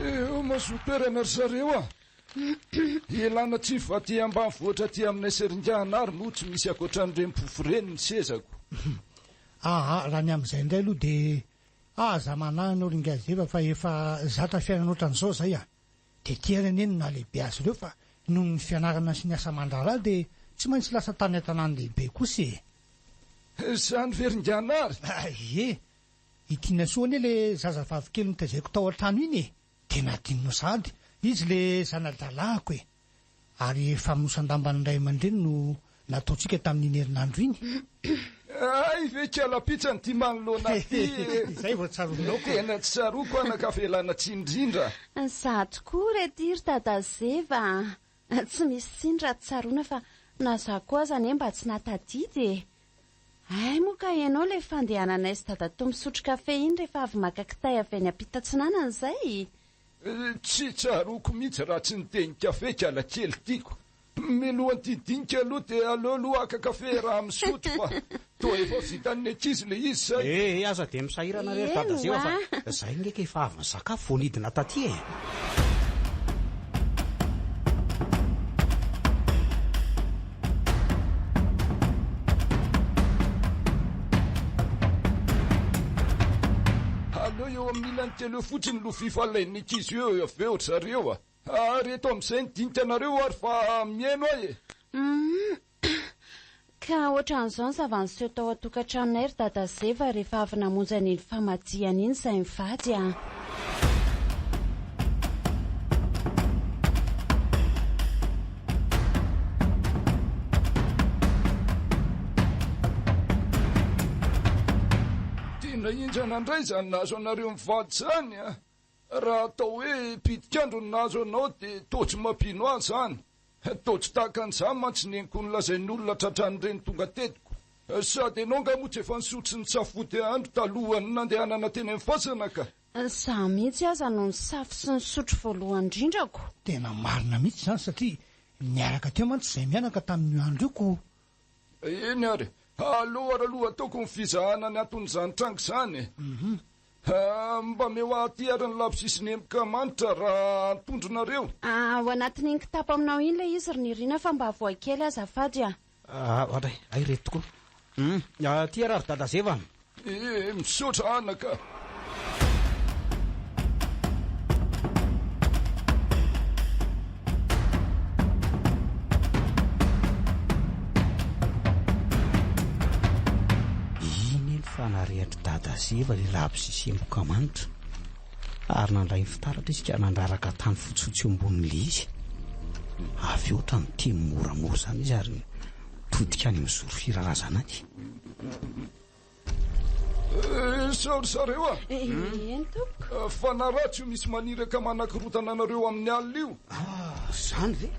[SPEAKER 5] Eo mazotoerana ry zareo a! Ialana tsiny fa aty ambanivohitra aty aminay Seringana ary moa tsy misy ankoatran'ireny mpofo ireny ny sezako.
[SPEAKER 3] Aa raha ny amin'izay indray aloha dia. Aza manahy anao ry Ngazeva fa efa zatra fiainana ohatran'izao zay a! Dia ty ary anie no nahalehibe azy ireo fa noho ny fianarana sy ny asa aman-draharaha dia tsy maintsy lasa tany an-tanàn-dehibe kosa e!
[SPEAKER 5] Izany ve ry Nganary?
[SPEAKER 3] Ie! I Tinasoa anie le zazavavy kely notezaiko tao an-trano iny e! Tena adinonao sahady, izy le zana-drahalahiko e! Ary famonosan-damban'ny ray aman-dreny no nataontsika tamin'iny herinandro iny.
[SPEAKER 5] Hay ve kialapitsany ity manoloana ity e!
[SPEAKER 3] Izay vao tsaroanao ko.
[SPEAKER 5] Tena tsy tsaroako anaka fa ialana tsiny indrindra.
[SPEAKER 2] Za tokoa re ty ry Dada Zeva a! Tsy misy tsiny raha tsaroana fa na za koa aza anie mba tsy nahatadidy e! Hay moa ka ianao ilay fandehananay sy dadatoa misotro kafe iny rehefa avy maka kitay avy any ampitatsinanana izay?
[SPEAKER 5] Tsy tsaroako mihitsy raha tsy niteny kafe kala kely tiako. Milohan'ity dinika aloha dia aleo aloha haka kafe raha misotro fa toa efa vitan'ny ankizy ilay izy zay.
[SPEAKER 1] Eh eh aza dia misahirana re ry dada Zeva fa zay nge ka efa avy nisakafo vao nidina taty e.
[SPEAKER 5] Aleo eo amin'ny ilany kely eo fotsiny lovia fa alain'ny ankizy eo avy eo ry zareo a! Ary eto amin'izay ny dinika anareo ary fa mihaino ahy e!
[SPEAKER 2] Humm. Ka ohatran'izao ny zava-niseho tao an-tokantranonay ry Dada Zeva rehefa avy namonjy an'iny famadihana iny izahay mivady a!
[SPEAKER 5] Tena henjana indray izany nahazo anareo mivady izany a! Raha atao hoe pitik'andro no nahazo anao dia toa tsy mampino ahy izany. Toa tsy tahaka an'izany mantsy ny henoko nolazain'ny olona tratran'ireny tonga tetiko. Sady ianao angaha moa tsy efa nisotro sy nisafody andro talohan'ny nandehanana teny amin'ny fasana ka.
[SPEAKER 2] Izaho mihitsy aza no nisafo sy nisotro voalohany indrindra ko.
[SPEAKER 3] Tena marina mihitsy izany satria niaraka teo mantsy izahay mianaka tamin'io andro io ko.
[SPEAKER 5] Eny ary, aleo ary aloha ataoko ny fizahana ny anton'izany tranga izany e. Mba omeo ahy aty ary ny labozia sy ny emboka manitra raha antondronareo.
[SPEAKER 2] Ao anatin'iny kitapo aminao iny ilay izy ry Nirina fa mba avoahy kely azafady a.
[SPEAKER 1] Oadray, hay ireto tokoa. Hum, aty ary ry Dada Zeva.
[SPEAKER 5] Eh, misaotra anaka.
[SPEAKER 1] Iny eny fa narehatr'i Dada Zeva ilay labozia sy emboka manitra. Ary nandray ny fitaratra izy ka nandraraka tany fotsifotsy eo ambonin'ilay izy. Avy eo ohatran'ny niteny moramora izany izy ary nitodika any amin'ny zoro firarazana any.
[SPEAKER 5] Sao ry zareo a!
[SPEAKER 2] Eny tompoko.
[SPEAKER 5] Fa na ratsy io misy maniraka manakorontana anareo amin'ny alina io.
[SPEAKER 1] Ah, izany ve?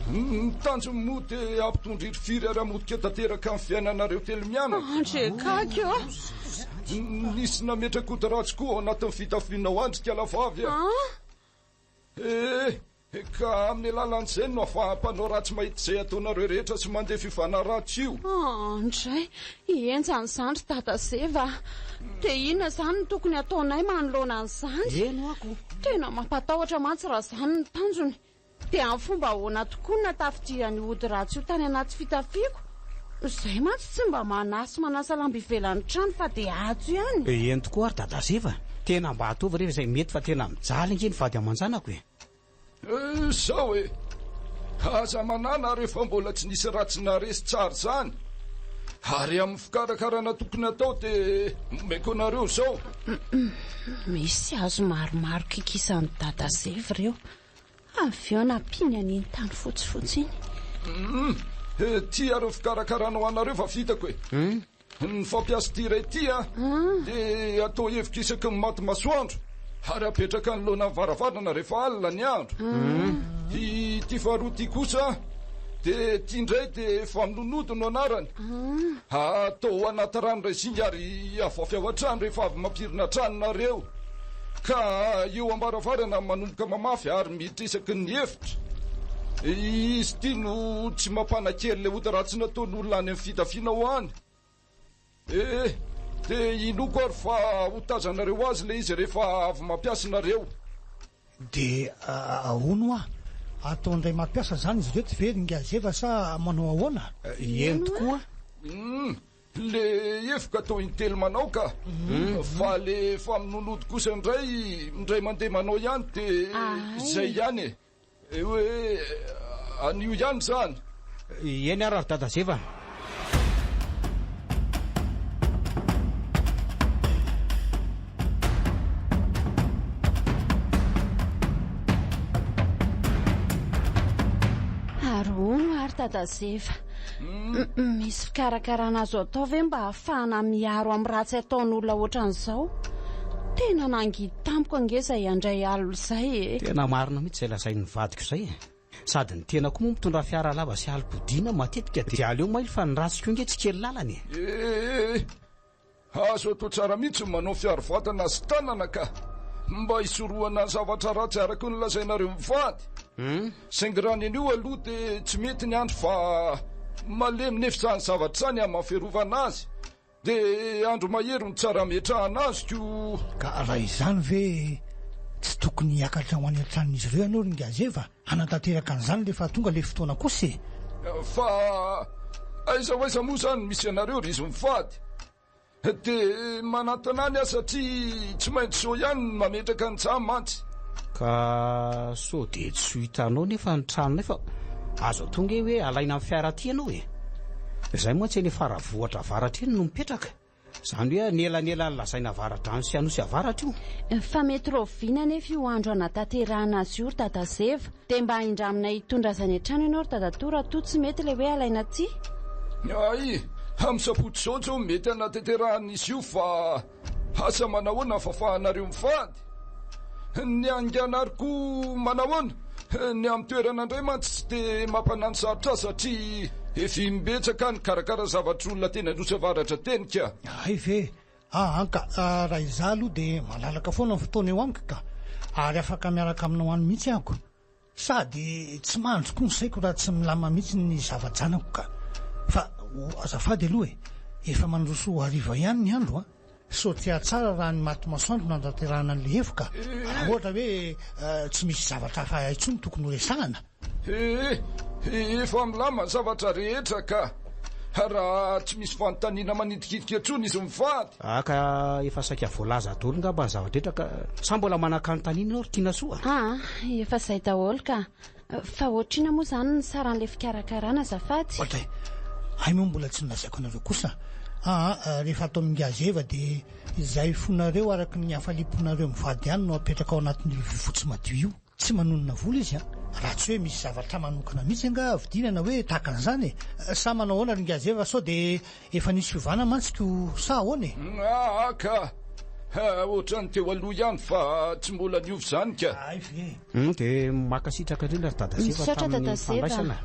[SPEAKER 5] Ny tanjony moa dia hampitondra hirifiry ary hamotika tanteraka ny fiainanareo telo mianaka.
[SPEAKER 2] Andriakaky ô!
[SPEAKER 5] Nisy nametraka ody ratsy koa ao anatin'ny fitafianao andry ikalavavy a! Eh! Ka amin'ny alalan'izay no ahafahan'ny mpanao ratsy mahita izay ataonareo rehetra sy mandeha fiovana ratsy io.
[SPEAKER 2] Andray! Henjana izany ry Dada Zeva a! Dia inona izany no tokony hataonay manoloana an'izany?
[SPEAKER 1] Eny ho'a ko!
[SPEAKER 2] Tena mampatahotra mantsy raha izany no tanjony. Dia amin'ny fomba ahoana tokoa no nahatafidiran'io ody ratsy io tany anaty fitafiako? Izay mantsy tsy mba manahy sy manasa lamba ivelan'ny trano fa dia ato ihany.
[SPEAKER 1] Eny tokoa ary Dada Zeva, tena mba ataovy re izay mety fa tena mijaly ange ny vady aman-janako e.
[SPEAKER 5] Izao e! Aza manana rehefa mbola tsy nisy ratsy naharesy tsara izany. Ary amin'ny fikarakarana tokony hatao dia omeko anareo izao.
[SPEAKER 2] Misy hazo maromaro kikisan'i Dada Zeva ireo. Avy eo nampiany an'iny tany fotsifotsy iny.
[SPEAKER 5] Hum, ity ary ny fikarakarana ho anareo fa vitako e. Ny fampiasa ity iray ity a, dia atao hevoka isaky ny maty masoandro ary apetraka anoloana ny varavarana rehefa alina ny andro. Ity faharoa ity kosa dia ity indray dia famonoan'ody no anarany. Atao anaty rano iray zinga ary avoafy ao an-trano rehefa avy mampirina trano nareo. Ka eo am-baravarana manomboka mamafy ary miditra isaky ny efitra. Izy ity no tsy mampanan-kery ilay ota ratsy nataon'olona any amin'ny fitafiana ho any. Eh, dia inoako ary fa ho tazanareo azy ilay izy rehefa avy mampiasa nareo.
[SPEAKER 3] Dia ahoana hoa? Atao indray mampiasa izany izy ireto ve ry Ngazeva sa manao ahoana?
[SPEAKER 1] Eny tokoa.
[SPEAKER 5] Hum. Le hevoka atao intelo manao ka. Fa le famonoan'ody kosa indray indray mandeha manao ihany de izay ihany e. Hoe anio ihany izany.
[SPEAKER 1] Eny ary ry Dada Zeva.
[SPEAKER 2] Ary hono ary Dada Zeva. Misy fikarakarana azo atao ve mba hahafahana miaro amin'ny ratsy ataon'olona ohatran'izao? Tena nangidy tamiko ange izay handray alina izay e!
[SPEAKER 1] Tena marina mihitsy izay lazain'ny vadiko izay e! Sady ny tena koa moa mitondra fiara lava sy alim-podiana matetika dia aleo mailo fa ny ratsy koa ange tsy kely lalana e!
[SPEAKER 5] Ee! Azo atao tsara mihitsy ny manao fiaro vatana sy tanana ka! Mba hisorohana ny zavatra ratsy araka ny lazainareo mivady. Saingy raha ny anio aloha dia tsy mety ny andro fa malemy nefa izany zavatra izany amin'ny maha fiarovana azy. Dia andro mahery no tsara ametrahana azy ko!
[SPEAKER 3] Ka raha izany ve tsy tokony hiakatra ho any an-tranon'izy ireo ianao ry Ngazeva hanatanteraka an'izany rehefa tonga ilay fotoana kosa e?
[SPEAKER 5] Fa aiza ho aiza moa izany no misy anareo ry izy mivady? Dia manantona any aho satria tsy maintsy sao ihany ny mametraka an'izany mantsy.
[SPEAKER 1] Ka sao dia tsy ho hitanao nefa ny tranonay fa azo atao nge hoe alaina amin'ny fiara aty ianao e! Izay mantsy eny Faravohitra avaratra eny no mipetraka. Izany hoe anelanelan'ny lazaina Avaradrano sy Anosy Avaratra
[SPEAKER 2] io. Fa mety rahoviana anefa io andro hanatanterahana azy io ry Dada Zeva? Dia mba hindraminay hitondra azy any an-trano ianao ry Dadatoa raha toa tsy mety ilay hoe alaina aty?
[SPEAKER 5] Hay, amin'ny sabotsy izao izao mety hanatanterahana izy io fa asa manahoana ny fahafahanareo mivady? Ny hainganary koa manahoana? Ny amin'ny toerana indray mantsy tsy dia mampanano sarotra ahy satria efa imbetsaka aho nikarakara zavatr'olona teny Anosy Avaratra teny ka.
[SPEAKER 3] Hay ve? Aa ka, raha izaho aloha dia malalaka foana ny fotoana eo amiko ka, ary afaka miaraka aminao any mihitsy aho ko. Sady tsy mandry koa ny saiko raha tsy milamina mihitsy ny zava-janako ka. Fa azafady aloha e, efa mandroso ho hariva ihany ny andro an. Sao tsy hahatsara raha ny maty masoandro no hanatanterahana an'ilay hevoka? Raha ohatra hoe tsy misy zavatra hafa intsony tokony horesahana.
[SPEAKER 5] Ee, efa milamina ny zavatra rehetra ka. Raha tsy misy fanontaniana manitikitika intsony izy mivady.
[SPEAKER 1] Ah ka efa saika voalaza daholo ngamba ny zava-drehetra ka. Sa mbola manan-kanontaniana ianao ry Tinasoa?
[SPEAKER 2] Aa, efa izay daholo ka. Fa ohatr'inona moa izany ny saran'ilay fikarakarana azafady?
[SPEAKER 3] Ohatray, hay moa mbola tsy nolazaiko anareo kosa. Aa, rehefa ato amin'ny Ngazeva dia izay fonareo araka ny hafaliam-ponareo mivady ihany no apetraka ao anatin'io lovia fotsy madio io. Tsy manonona vola izy an! Raha tsy hoe misy zavatra manokana mihitsy angaha vidiana na hoe tahaka an'izany e! Sa manao ahoana ry Ngazeva sao dia efa nisy fiovana mantsy ko sa ahoana e?
[SPEAKER 5] Aa ka! Ohatran'ny teo aloha ihany fa tsy mbola niova izany ka!
[SPEAKER 3] Hay ve?
[SPEAKER 1] Hum dia mankasitraka indrindra ry Dada Zeva
[SPEAKER 2] Misaotra
[SPEAKER 1] tamin'ny
[SPEAKER 2] Dada Zeva.
[SPEAKER 1] fandraisana.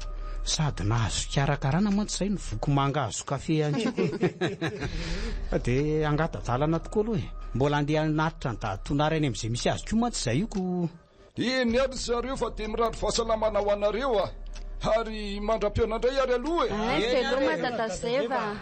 [SPEAKER 1] Sady nahazo fikarakarana mantsy izay no voky mangahazo kafe ihany koa. Dia angata-dalana tokoa aloha e. Mbola handeha hanatitra an'i Dada Tonara eny amin'izay misy azy koa mantsy izay io ko.
[SPEAKER 5] Eny ary ry zareo fa dia mirary fahasalamana ho anareo ah! Ary mandra-pihaona indray ary aloha e!
[SPEAKER 2] Ay, veloma Dada Zeva a!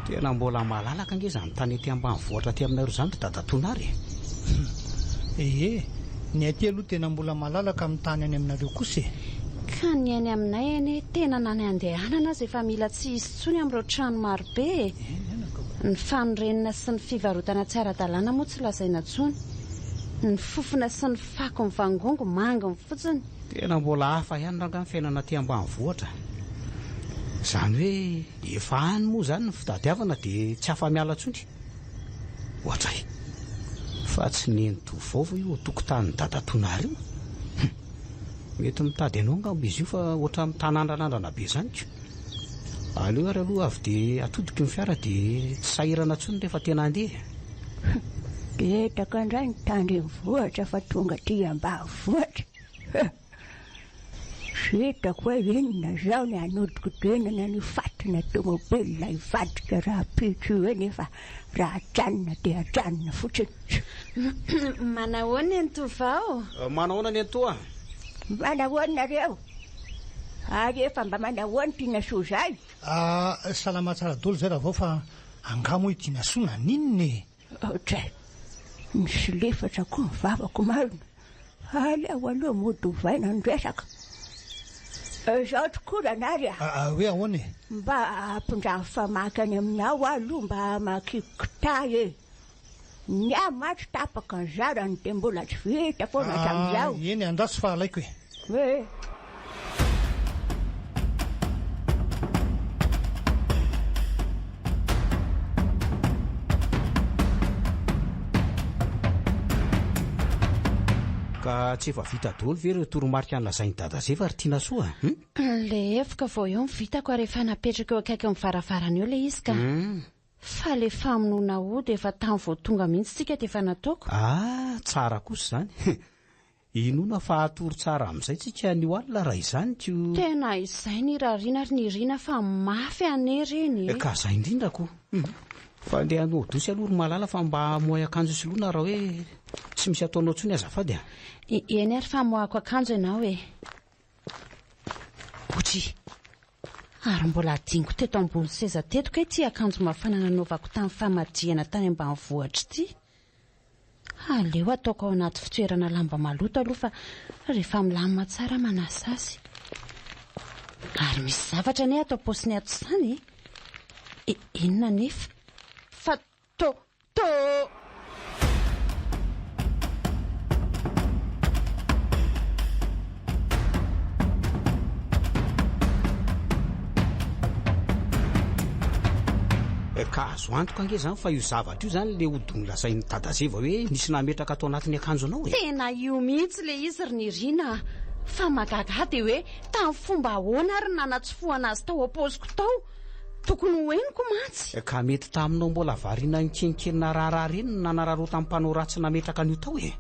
[SPEAKER 1] Tena mbola malalaka ange izany tany aty ambanivohitra aty aminareo izany ry Dadatonary e!
[SPEAKER 3] Ee, ny aty aloha tena mbola malalaka amin'ny tany any aminareo kosa e!
[SPEAKER 2] Ka ny any aminay anie tena na ny andehanana aza efa mila tsy hisy intsony amin'ireo trano marobe e! Ny fanorenana sy ny fivarotana tsy ara-dalàna moa tsy lazaina intsony. Ny fofona sy ny fako mivangongo manginy fotsiny.
[SPEAKER 1] Tena mbola hafa ihany rangahy ny fiainana aty ambanivohitra. Izany hoe efa any moa izany ny fitadiavana dia tsy afa-miala intsony. Ohatray. Fa tsy nenitoa vao ve io tokotanin'i Dadatonary io? Hum. Mety mitady anao angamba izy io fa ohatran'ny mitanandranandrana be izany ko. Aleo ary aloha avy dia atodiko ny fiara dia tsy sahirana intsony rehefa tena handeha e.
[SPEAKER 4] Hum. Petaka indray ny tandrenivohitra fa tonga aty ambanivohitra. Hum. Tsy hitako hoe inona izao ny hanodikodinana an'io fatina tomobilina hivadika rahampitso io eny fa raha ajanona dia ajanona fotsiny.
[SPEAKER 2] Manahoana nenitoa vao?
[SPEAKER 1] Manahoana nenitoa?
[SPEAKER 4] Manahoana nareo? Ary efa mba manahoana Tinasoa izay?
[SPEAKER 3] Ah, salama tsara daholo izay Ravao fa angaha moa i Tinasoa naninona e?
[SPEAKER 4] Ohatray. Nisolefatra koa ny vavako marina. Aleo aloha mody ovaina ny resaka. Izao tokoa Ranary a!
[SPEAKER 3] Hoe ahoana e?
[SPEAKER 4] Mba ampindramo famaky any aminao aho aloha mba hamakiako kitay e! Ny ahy mantsy tapaka ny zarany dia mbola tsy vita foana hatramin'izao.
[SPEAKER 3] Eny, andraso fa alaiko e!
[SPEAKER 4] Hoe.
[SPEAKER 1] Ka tsy efa vita daholo ve ireo toromarika nolazain'i Dada Zefa ry Tianasoa a? Hum?
[SPEAKER 2] Ilay evoka vao eo ny vitako ary efa napetraka eo akaikin'ny varavarana eo ilay izy ka. Fa le famonoana ody efa tany vao tonga mihitsy tsika dia efa nataoko.
[SPEAKER 1] Ah, tsara kosa izany. Inoana fa hatory tsara amin'izay tsika anio alina raha izany ko.
[SPEAKER 2] Tena izay ny irariana ry Nirina fa mafy anie ireny e.
[SPEAKER 1] Ka zay indrindra ko. Fa ndeha hanao dosy aloha ry Malala fa mba hamohay akanjo hisoloana raha hoe tsy misy ataonao intsony azafady a.
[SPEAKER 2] Eny ary fa hamoahako akanjo ianao e. Otry. Ary mbola adinoko teto ambony seza teto kay ity akanjo mafana nanaovako tamin'ny famadihana tany ambanivohitra ity. Aleo ataoko ao anaty fitoerana lamba maloto aloha fa rehefa milamina tsara manasa azy. Ary misy zavatra anie ato am-paosiny ato izany e! E, inona anefa? Fa to, to!
[SPEAKER 1] Ka azo antoka ange izany fa io zavatra io izany ilay ody nolazain'i Dada Zeva hoe nisy nametraka tao anatin'ny akanjonao e!
[SPEAKER 2] Tena io mihitsy ilay izy ry Nirina a! Fa mahagaga ahy dia hoe tamin'ny fomba ahoana ary no nanatsofohana azy tao am-paosiko tao? Tokony ho henoko mantsy.
[SPEAKER 1] Ka mety taminao mbola variana nikenkenina raharaha ireny no nanararaotan'ny mpanao ratsy nametraka an'io tao e!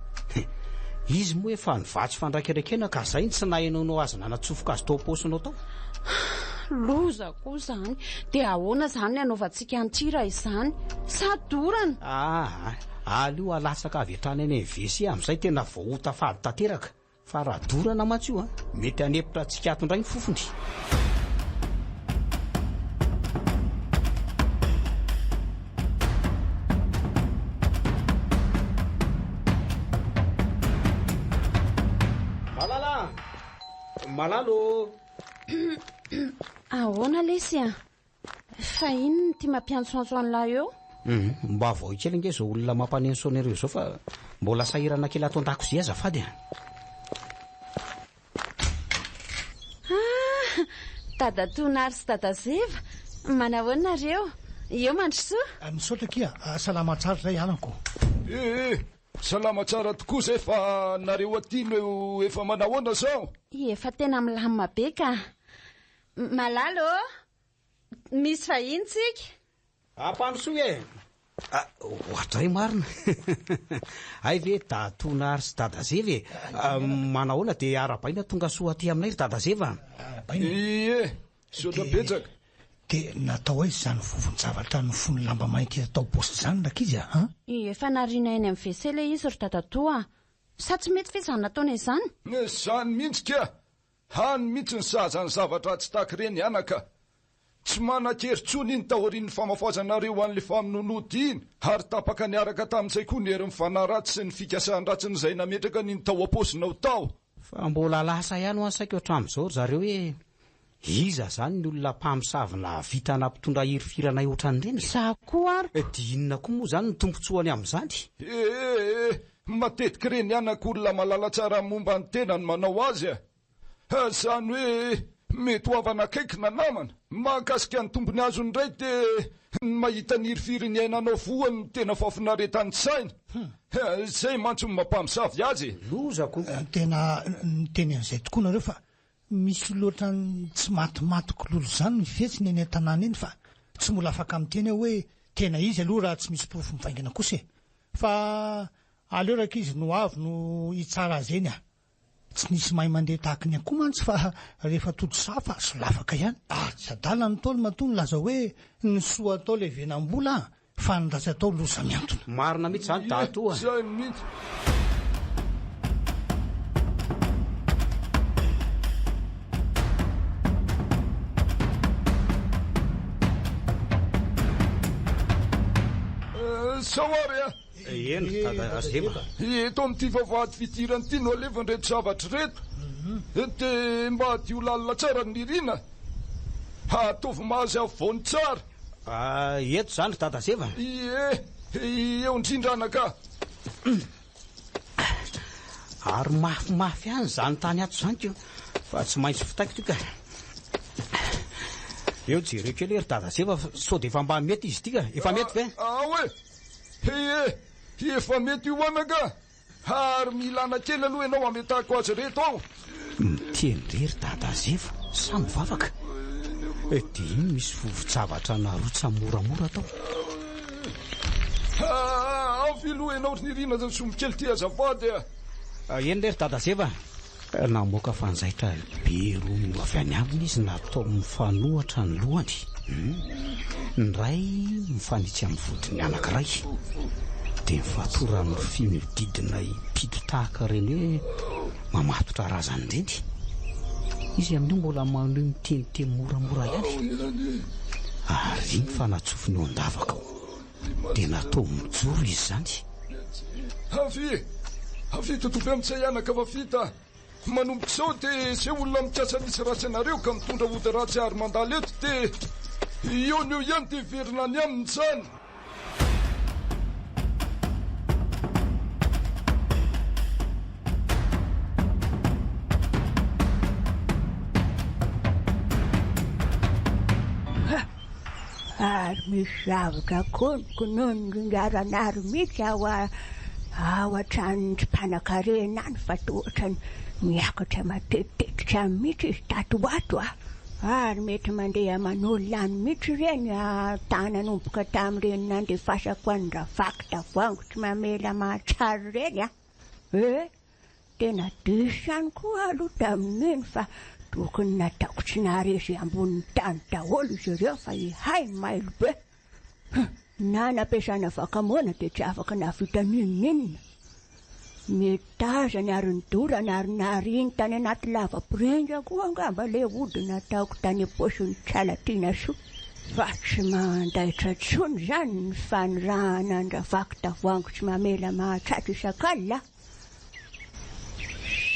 [SPEAKER 1] Izy moa efa nivatsy fandraikirekena ka zay no tsy nahenoanao azy nanatsofoka azy tao am-paosinao tao.
[SPEAKER 2] Loza koa izany. Dia ahoana izany ny hanaovantsika an'ity raha izany? Sa dorana?
[SPEAKER 1] Aa, aleo alatsaka avy hatrany any amin'ny WC amin'izay tena voaota fady tanteraka. Fa raha dorana mantsy io an, mety hanepotra antsika ato indray ny fofony. Malala a! Malala ô!
[SPEAKER 2] Ahoana lesy a? Fa inona ity mampiantsoantso an'lah eo?
[SPEAKER 1] Hum, mba avoahy kely ange izao olona mampaneno sonnerie izao fa mbola sahirana kely ato an-dakozia azafady a!
[SPEAKER 2] Ah! Dadatoa Nary sy Dada Zeva, manahoana nareo? Eo Mandrosoa?
[SPEAKER 3] Misaotra akia, salama tsara izay anako.
[SPEAKER 5] Eh eh, salama tsara tokoa izay fa nareo aty no efa manahoana zao?
[SPEAKER 2] Efa tena milamina be ka. Malala ô! Misy vahiny tsika.
[SPEAKER 1] Ampandrosoy e! Ah, ohatray marina. Hay ve Dadatoa Nary sy Dada Zeva e? Ah, manahoana dia arahabaina tonga soa aty aminay ry Dada Zeva.
[SPEAKER 3] Arahabaina.
[SPEAKER 5] Ie, misaotra betsaka.
[SPEAKER 3] Dia natao aiza izany vovon-javatra nofono lamba mainty hita tao paosy izany rankizy a? An?
[SPEAKER 2] Efa nariana eny amin'ny WC ilay izy ry Dadatoa a! Sa tsy mety ve izany nataonay izany?
[SPEAKER 5] Izany mihitsy ka! Hany mihitsy ny sahaza ny zava-dratsy tahaka ireny anaka. Tsy manan-kery intsony iny taorian'ny famafazanareo an'ilay famonoan'ody iny ary tapaka niaraka tamin'izay koa ny herin'ny fanahy ratsy sy ny fikasan-dratsiny izay nametraka an'iny tao am-paosinao tao.
[SPEAKER 1] Fa mbola lasa ihany ho'a saika hatramin'izao ry zareo hoe iza izany ny olona mpamosavy nahavita nampitondra hirifiry anay ohatran'ireny e?
[SPEAKER 2] Za koa ary.
[SPEAKER 1] Dia inona koa moa izany ny tombontsoany amin'izany?
[SPEAKER 5] Ee, matetika ireny anaka olona mahalala tsara ny momba ny tena no manao azy a! Izany hoe mety ho havana akaiky na namana. Mahakasika ny tombony azony indray dia ny mahita ny hirifiry niainanao voany no tena fahafinaretan'ny saina. Izay mantsy no mampamosavy azy e!
[SPEAKER 1] Loza ko!
[SPEAKER 3] Tena niteny an'izay tokoa nareo fa misy loatra ny tsy matimaty kololo izany ny fihetsiny eny an-tanàna eny fa tsy mbola afaka miteny aho hoe tena izy aloha raha tsy misy porofo mivaingana kosa e! Fa aleo rankizy no avy no hitsara azy eny a! Tsy nisy mahay mandeha tahaky ny akoho mantsy fa rehefa tody safa solafaka ihany. Ary tsy adala ny Ntaolo matoa nilaza hoe ny soa atao levenam-bola fa ny ratsy atao loza mihantona.
[SPEAKER 1] Marina mihitsy izany dadatoa a!
[SPEAKER 5] Izay mihitsy. Sao ary a!
[SPEAKER 1] Eny ry Dada Zeva.
[SPEAKER 5] Eto amin'ity vavahady fidirana ity no alefa ireto zavatra ireto. Dia mba hadio lalina tsara ry Nirina. Ataovy mahazo afovoany tsara.
[SPEAKER 1] Eto izany ry Dada Zeva?
[SPEAKER 5] Ie, eo indrindra anaka.
[SPEAKER 1] Ary mafimafy ihany izany tany ato izany ko, fa tsy maintsy vitaiko ity ka. Eo jereo kely hoe ry Dada Zeva fa sao dia efa mba mety izy ity ka. Efa mety ve?
[SPEAKER 5] Ao e! Ie, efa mety io anaka. Ary milana kely aloha ianao hametahako azy ireto ao.
[SPEAKER 1] Miteny re ry Dada Zefa sa mivavaka? Dia iny misy vovo-javatra narotsa moramora tao.
[SPEAKER 5] Avy aloha ianao ry Nirina zany sombikely ty azafady a.
[SPEAKER 1] Eny re ry Dada Zefa. Namoaka fanjaitra be roa avy any aminy izy natao mifanohatra ny lohany. Ny iray mifanitsy amin'ny vodin'ny anankiray. Dia nifatorany rofia mihodidina impito tahaka ireny hoe mamatotra razana ireny. Izy amin'io mbola manohy miteniteny moramora ihany. Ary iny fa natsofony eo an-davaka ao. Dia natao mijoro izy izany.
[SPEAKER 5] Avia! Avia totobe amin'izay anaka fa vita. Manomboka izao dia izay olona mikasa misy ratsy anareo ka mitondra ody ratsy ary mandalo eto dia eo no eo ihany dia hiverina any aminy izany.
[SPEAKER 4] Ary misy zavatra kononkononin-dringaranary mihitsy ao ao an-tranon'ny mpanan-karena any fa toa ohatran'ny miakatra matetitetika any mihitsy izy tato ho ato a! Ary mety mandeha aman'olona any mihitsy ireny tany nanomboka tamin'ireny nandefasako an'i Ravaky tavoahangy tsy mamela mahatsara ireny a! Eh! Tena diso ihany koa aho aloha tamin'iny fa tokony nataoko tsy naharesy ambonin'ny tany daholo izy ireo fa ihay mailo be. Hum, na nampiasana vakamoana dia tsy afaka nahavita n'inon'inona. Nitazany ary nidorana ary nariny tany anaty lava-piringa koa angamba ilay ody nataoko tany am-paosin'i Tsalatianasoa. Fa tsy mandaitra intsony izany ny fanirahana an-dRavaky tavoahangy tsy mamela mahatratra isak'alina.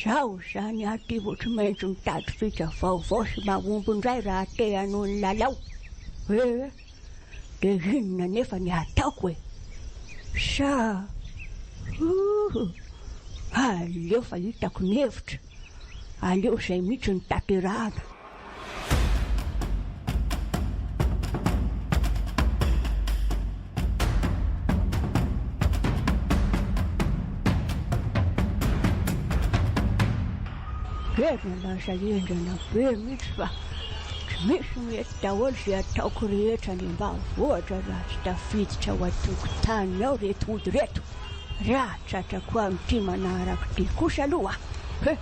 [SPEAKER 4] Zaho izany aty vao tsy maintsy mitady fika vaovao sy mahomby indray raha te hanohy ny lalao. Eh! Dia inona anefa ny hataoko e? Sa. Huuh! Aleo fa hitako ny hevitra. Aleo izay mihitsy no tanterahana. Tena lasa henjana be mihitsy fa tsy misy mety daholo izay ataoko rehetra any ambanivohitra raha tsy tafiditra ao an-tokotany ao ireto ody ireto. Raha tratrako amin'ity manaraka ity kosa aloha he!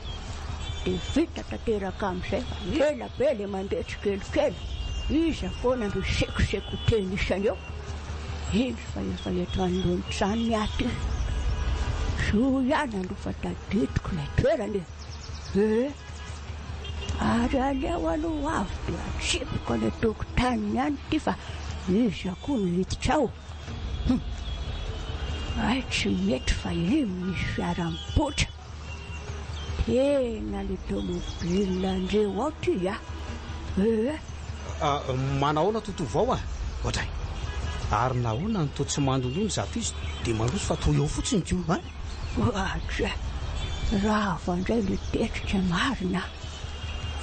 [SPEAKER 4] Dia vita tanteraka amin'izay fa ela be ilay mandeha tsikelikely. Iza foana no hisekoseko teny isany eo? Indro fa efa eto anoloan'ny tranony aho ity. Zo ihany aloha fa tadidiko ilay toerana e. Ee, ary aleo aloha avy dia atsipiko any an-tokotaniny any ity fa iza koa no hiditra ao? Hum! Hay tsy mety fa iny misy fiara mipoitra. Tena le tomobile andreo ao ty a! Ee.
[SPEAKER 1] Manahoana totovao a! Oadray! Ary nahoana no toa tsy mandondona izato izy dia mandroso fa toa eo fotsiny ko a!
[SPEAKER 4] Oadray! Rava indray le tetika marina a!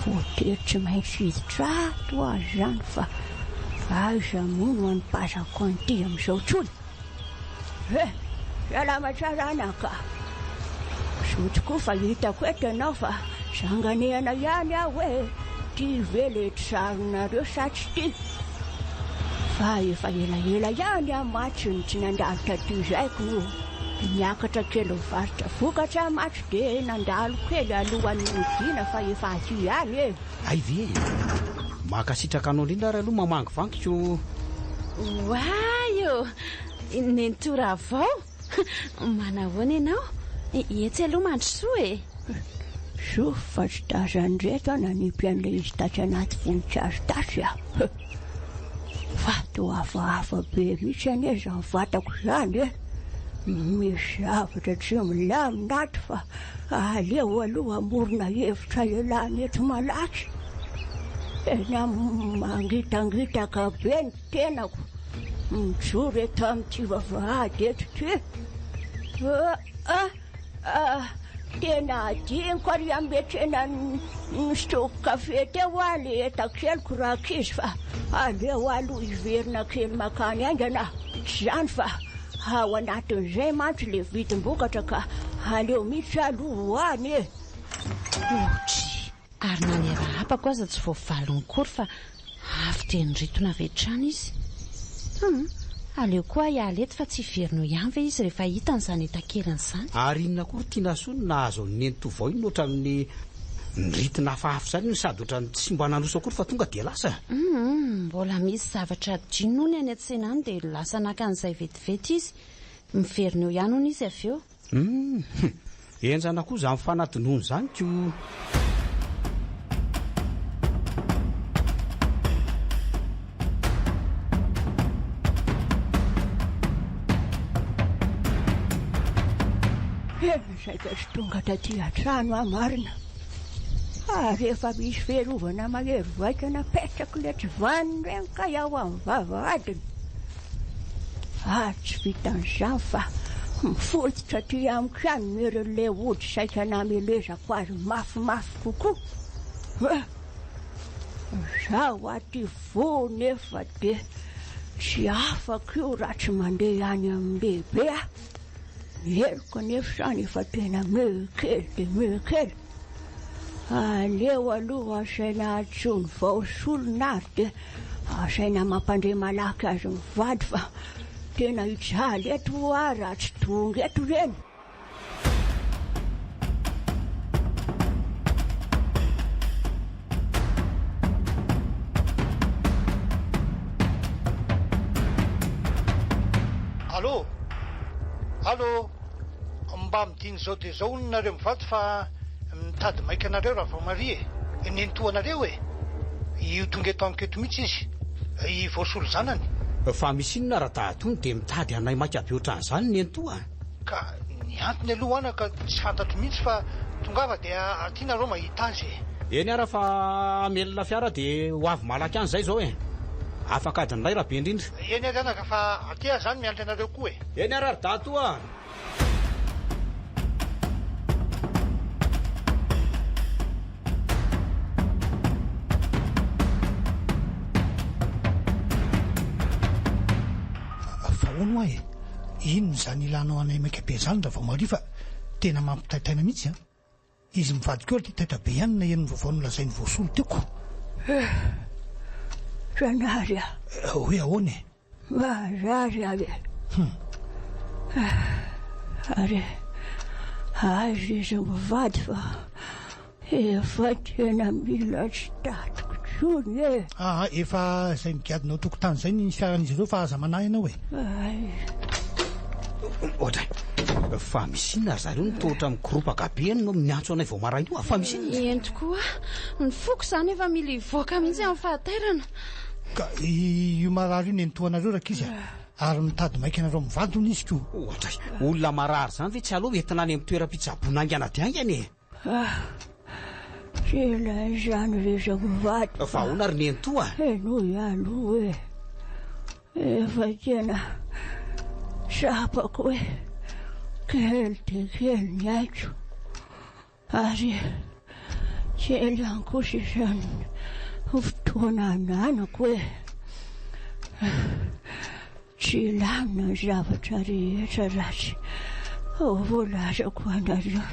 [SPEAKER 4] Voatery tsy maintsy hiditra ato aho izany fa aiza moa no hanipazako an'ity amin'izao intsony? Eh! Salama tsara anaka! Zo tokoa fa hitako eto ianao fa zanganehana ihany aho e! Ty ve le sarinareo sa tsy ty? Fa efa elaela ihany aho mantsy no tsy nandalo taty izay ko niakatra kely nivarotra vokatra aho mantsy dia nandalo kely alohan'ny hodiana fa efa aty ihany e!
[SPEAKER 1] Hay ve e! Mankasitraka anao indrindra ary aloha mamangivangy ko!
[SPEAKER 2] Oay ô! Nenitoa Ravao! Manahoana ianao? Etsy aloha mandrosoa e!
[SPEAKER 4] Soa fa tsy tazan'ireto aho nanipy an'ilay izy tatsy anaty voninkazo tatsy a! Fa toa hafahafa be mihitsy anie izany vatako izany e! Misy zavatra tsy milamina ato fa aleo aloha hamorona hevitra ialana eto malaky. Tena mangitangitaka be ny tenako mijoro eto amin'ity vavahady eto ity. Ah, ah, tena adinoko ary hametrena nisotro kafe teo aho le entakeliko rankizy fa aleo aloha hiverina kely makany haingana. Tsy izany fa ao anatin'izay mantsy le vidim-bokatra ka aleo mihitsy aloha ho any e.
[SPEAKER 2] Ohatry. Ary na ny arahabako aza tsy voavaliny akory fa avy dia niritona avy hatrany izy. Hum, aleo koa hiala eto fa tsy hiverina eo ihany ve izy rehefa hitany izany entakeliny izany.
[SPEAKER 1] Ary inona koa ry Tinasoa no nahazo an'i Nenitoa vao iny ohatran'ny niritona hafahafa izany iny sady ohatran'ny tsy mba nanoso akory fa tonga dia lasa.
[SPEAKER 2] Hum, mbola misy zavatra adino hono any an-tsena any dia lasa naka an'izay vetivety izy. Miverina eo ihany hono izy avy eo.
[SPEAKER 1] Humm! Henjana koa izany fanadinoana izany ko!
[SPEAKER 4] Eny saika tsy tonga taty an-trano aho marina. Ary efa misy fiarovana mahery vaika napetrako ilay tsy vanona ireny kay ao amin'ny vavahadiny. Ary tsy vitan'izany fa mifototra aty amiko ihany ny herin'ilay ody saika namelezako azy mafimafy kokoa. Eh! Izaho aty voa nefa dia tsy afaka io raha tsy mandeha any amin'ny lehibe aho. Ny heriko anefa izany efa tena mihekely dia mihekely. Aleo aloha asaina antsoiny vao solona ary dia asaina mampandre malaky azy mivady fa tena hijaly eto hoa raha tsy tonga eto ireny.
[SPEAKER 3] Allô? Allô? Mba midina izao dia izao hono nareo mivady fa mitady maika anareo Ravaomaria e! Nenitoa anareo e! Io tonga eto amiko eto mihitsy izy, i Voasolo zanany.
[SPEAKER 1] Fa misy inona Radahadony dia mitady anay maika be ohatran'izany nenitoa a?
[SPEAKER 3] Ka ny antony aloha anaka tsy fantatro mihitsy fa tongava dia aty nareo mahita azy e!
[SPEAKER 1] Eny ara fa hamelona fiara dia ho avy malaky any izay izao e! Afaka adiny iray raha be indrindra.
[SPEAKER 3] Eny ary anaka fa aty aho izany miandry anareo koa e!
[SPEAKER 1] Eny ara ry dadatoa a!
[SPEAKER 3] Fa hono hoa e! Inona izany ilanao anay maika be izany Ravaomaria fa tena mampitaitaina mihitsy an! Izy mivady koa ary taitra be ihany naheno ny vaovao nolazain'i Voasolo teo ko!
[SPEAKER 4] Eh! Zanahary a!
[SPEAKER 3] Hoe ahoana e?
[SPEAKER 4] Marary aho e!
[SPEAKER 3] Hum!
[SPEAKER 4] Ary aiza izy mivady fa efa tena mila tsy tatiko intsony e!
[SPEAKER 3] Aa, efa izay migadona ao an-tokotany izay ny fiaran'izy ireo fa aza manahy ianao e!
[SPEAKER 4] Ay!
[SPEAKER 1] Oadray! Fa misy inona ry zareo no toa ohatran'ny mikoropaka be any no miantso anay vao maraina io a? Fa misy inona?
[SPEAKER 2] Eny tokoa, ny foko izany efa mila hivoaka mihitsy amin'ny fahatairana.
[SPEAKER 3] Ka io marary io nenitoanareo rankizy a! Ary mitady maika anareo mivady hono izy ko!
[SPEAKER 1] Oadray! Olona marary izany ve tsy aleo entina any amin'ny toeram-pitsaboana haingana dia haingana e?
[SPEAKER 4] Ah! Tsy ilaina izany ry izy mivady
[SPEAKER 1] fa. Ahoana ry nenitoa a?
[SPEAKER 4] Henoy aloha e! Efa tena tsapako hoe kely dia kely ny aiko. Ary kely ihany koa sisa ny fotoana ananako e. Tsy hilamina ny zavatra rehetra raha tsy voalazako anareo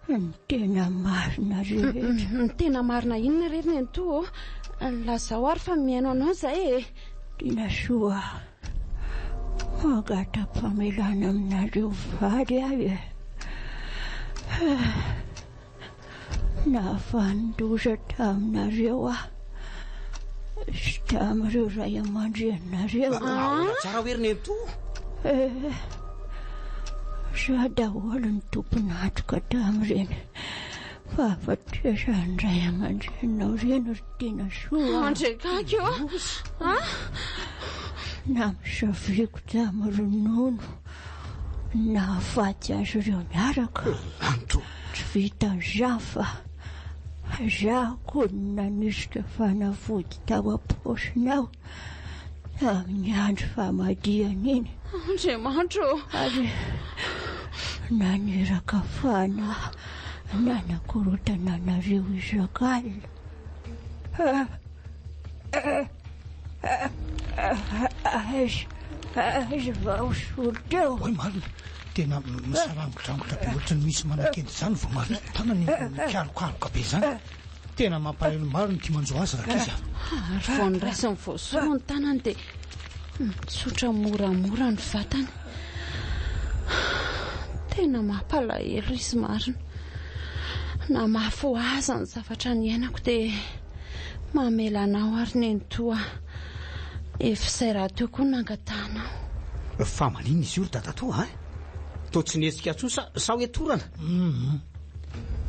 [SPEAKER 4] ny tena marina rehetra.
[SPEAKER 2] Ny tena marina inona re ry Nenitoa ô? Lazao ary fa mihaino anao izahay e.
[SPEAKER 4] Tinasoa, mangata-pamelana aminareo vady aho e. Nahavanon-doza taminareo aho sy tamin'ireo ray aman-dreninareo.
[SPEAKER 1] Ahoana tsara hoe ry Nenitoa?
[SPEAKER 4] Eh, za daholo ny tompon'antoka tamin'ireny fahafatesan'ny ray aman-dreninao ireny ry Tinasoa.
[SPEAKER 2] Andriakaky ô!
[SPEAKER 4] Namosaviko tamin'ny ronono. Nahafaty azy ireo niaraka.
[SPEAKER 1] Lanto.
[SPEAKER 4] Tsy vitan'izany fa izaho koa no nanisika fanafody tao am-paosinao tamin'ny andro famadihana iny.
[SPEAKER 2] Andriamanitra ô!
[SPEAKER 4] Ary naniraka fanahy nanakorontana anareo isak'alina. Aiza, aiza va ho solo teo?
[SPEAKER 3] Oay marina, tena misarangodrangotra be ohatran'ny misy manakenda izany vao marina tanany mikarokaroka be izany. Tena mampalahelo marina ity manjo azy rankizy a.
[SPEAKER 2] Ary vao noraisiny voasolo ny tanany dia mitsotra moramora ny vatany. Tena mampalahelo izy marina. Na mafy ho aza ny zavatra niainako dia Mamela anao ary nenitoa. Efa izay rahateo koa no nangatahanao.
[SPEAKER 1] Fa maninona izy io ry dadatoa a? Toa tsy nihetsika intsony sa sa hoe torana?
[SPEAKER 3] Hum.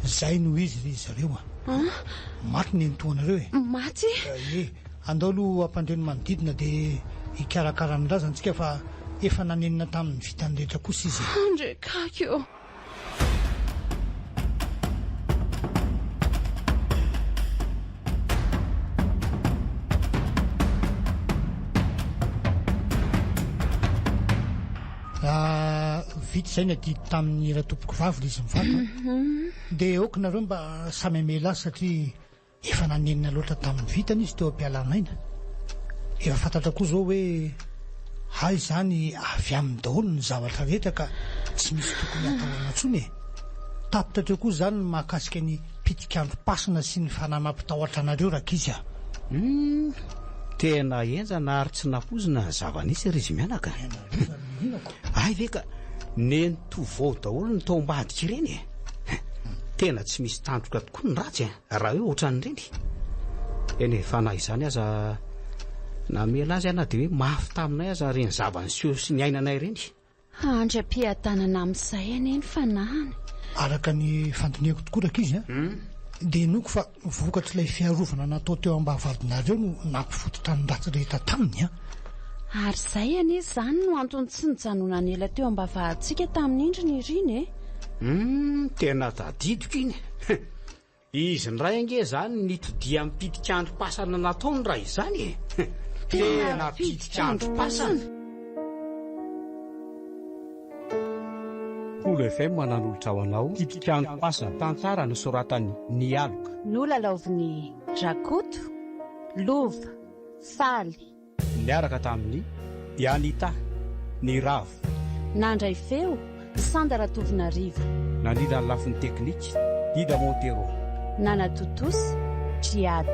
[SPEAKER 3] Izay no izy ry zareo a. Maty nenitoanareo e.
[SPEAKER 2] Maty?
[SPEAKER 3] Ie. Andao aloha hampandre ny manodidina dia hikarakara ny razana tsika fa efa nanenina tamin'ny vitany rehetra kosa izy e.
[SPEAKER 2] Andrekaky ô.
[SPEAKER 3] Raha vita izay ny adidy tamin'ny ratompokovavy ry izy mivady a, dia aoka nareo mba samy hamela azy satria Efa nanenina loatra tamin'ny vitany izy teo am-pialana aina. Efa fantatra koa izao hoe hay izany avy aminy daholo ny zavatra rehetra ka tsy misy tokony hatahorana intsony e! Tapitra teo koa izany ny mahakasika ny pitik'androm-pasina sy ny fanahy mampitahotra anareo rankizy a!
[SPEAKER 1] Humm! Tena henjana ary tsy nampoizina ny zava-nisy ry izy mianaka. Hay ve ka nenitoa vao daholo ny tao ambadika ireny e! Tena tsy misy tandroka tokoa ny ratsy e! Raha hoe ohatran'ireny. Eny e, fa na izany aza namela azy aho na dia hoe mafy taminay aza ireny zava-niseho sy niainanay ireny.
[SPEAKER 2] Handry am-piadanana amin'izay anie ny fanahiny.
[SPEAKER 3] Araka ny fandinihako tokoa rankizy a, dia inoako fa vokatr'ilay fiarovana natao teo am-bavahadinareo no nampifototra ny ratsy rehetra taminy a.
[SPEAKER 2] Ary izay anie izany no antony tsy nijanonany ela teo am-bavahadintsika tamin'iny ry Nirina e.
[SPEAKER 1] Humm, tena tadidiko iny. Izy indray ange izany nitodian'ny pitik'androm-pasana nataony raha izany e! Tena pitik'androm-pasana! Kolo FM nanolotra ho anao Pitik'androm-pasana, tantara nosoratan'i Ny Aloka.
[SPEAKER 2] Nolalaovin'i Rakoto, Lova, Faly.
[SPEAKER 1] Niaraka tamin'i i Anita, Niravo.
[SPEAKER 2] Nandray feo, Sanda Ratovonarivo.
[SPEAKER 1] Nandrindra ny lafiny teknika, Dida Montero.
[SPEAKER 2] Nanatontosa, Djihad.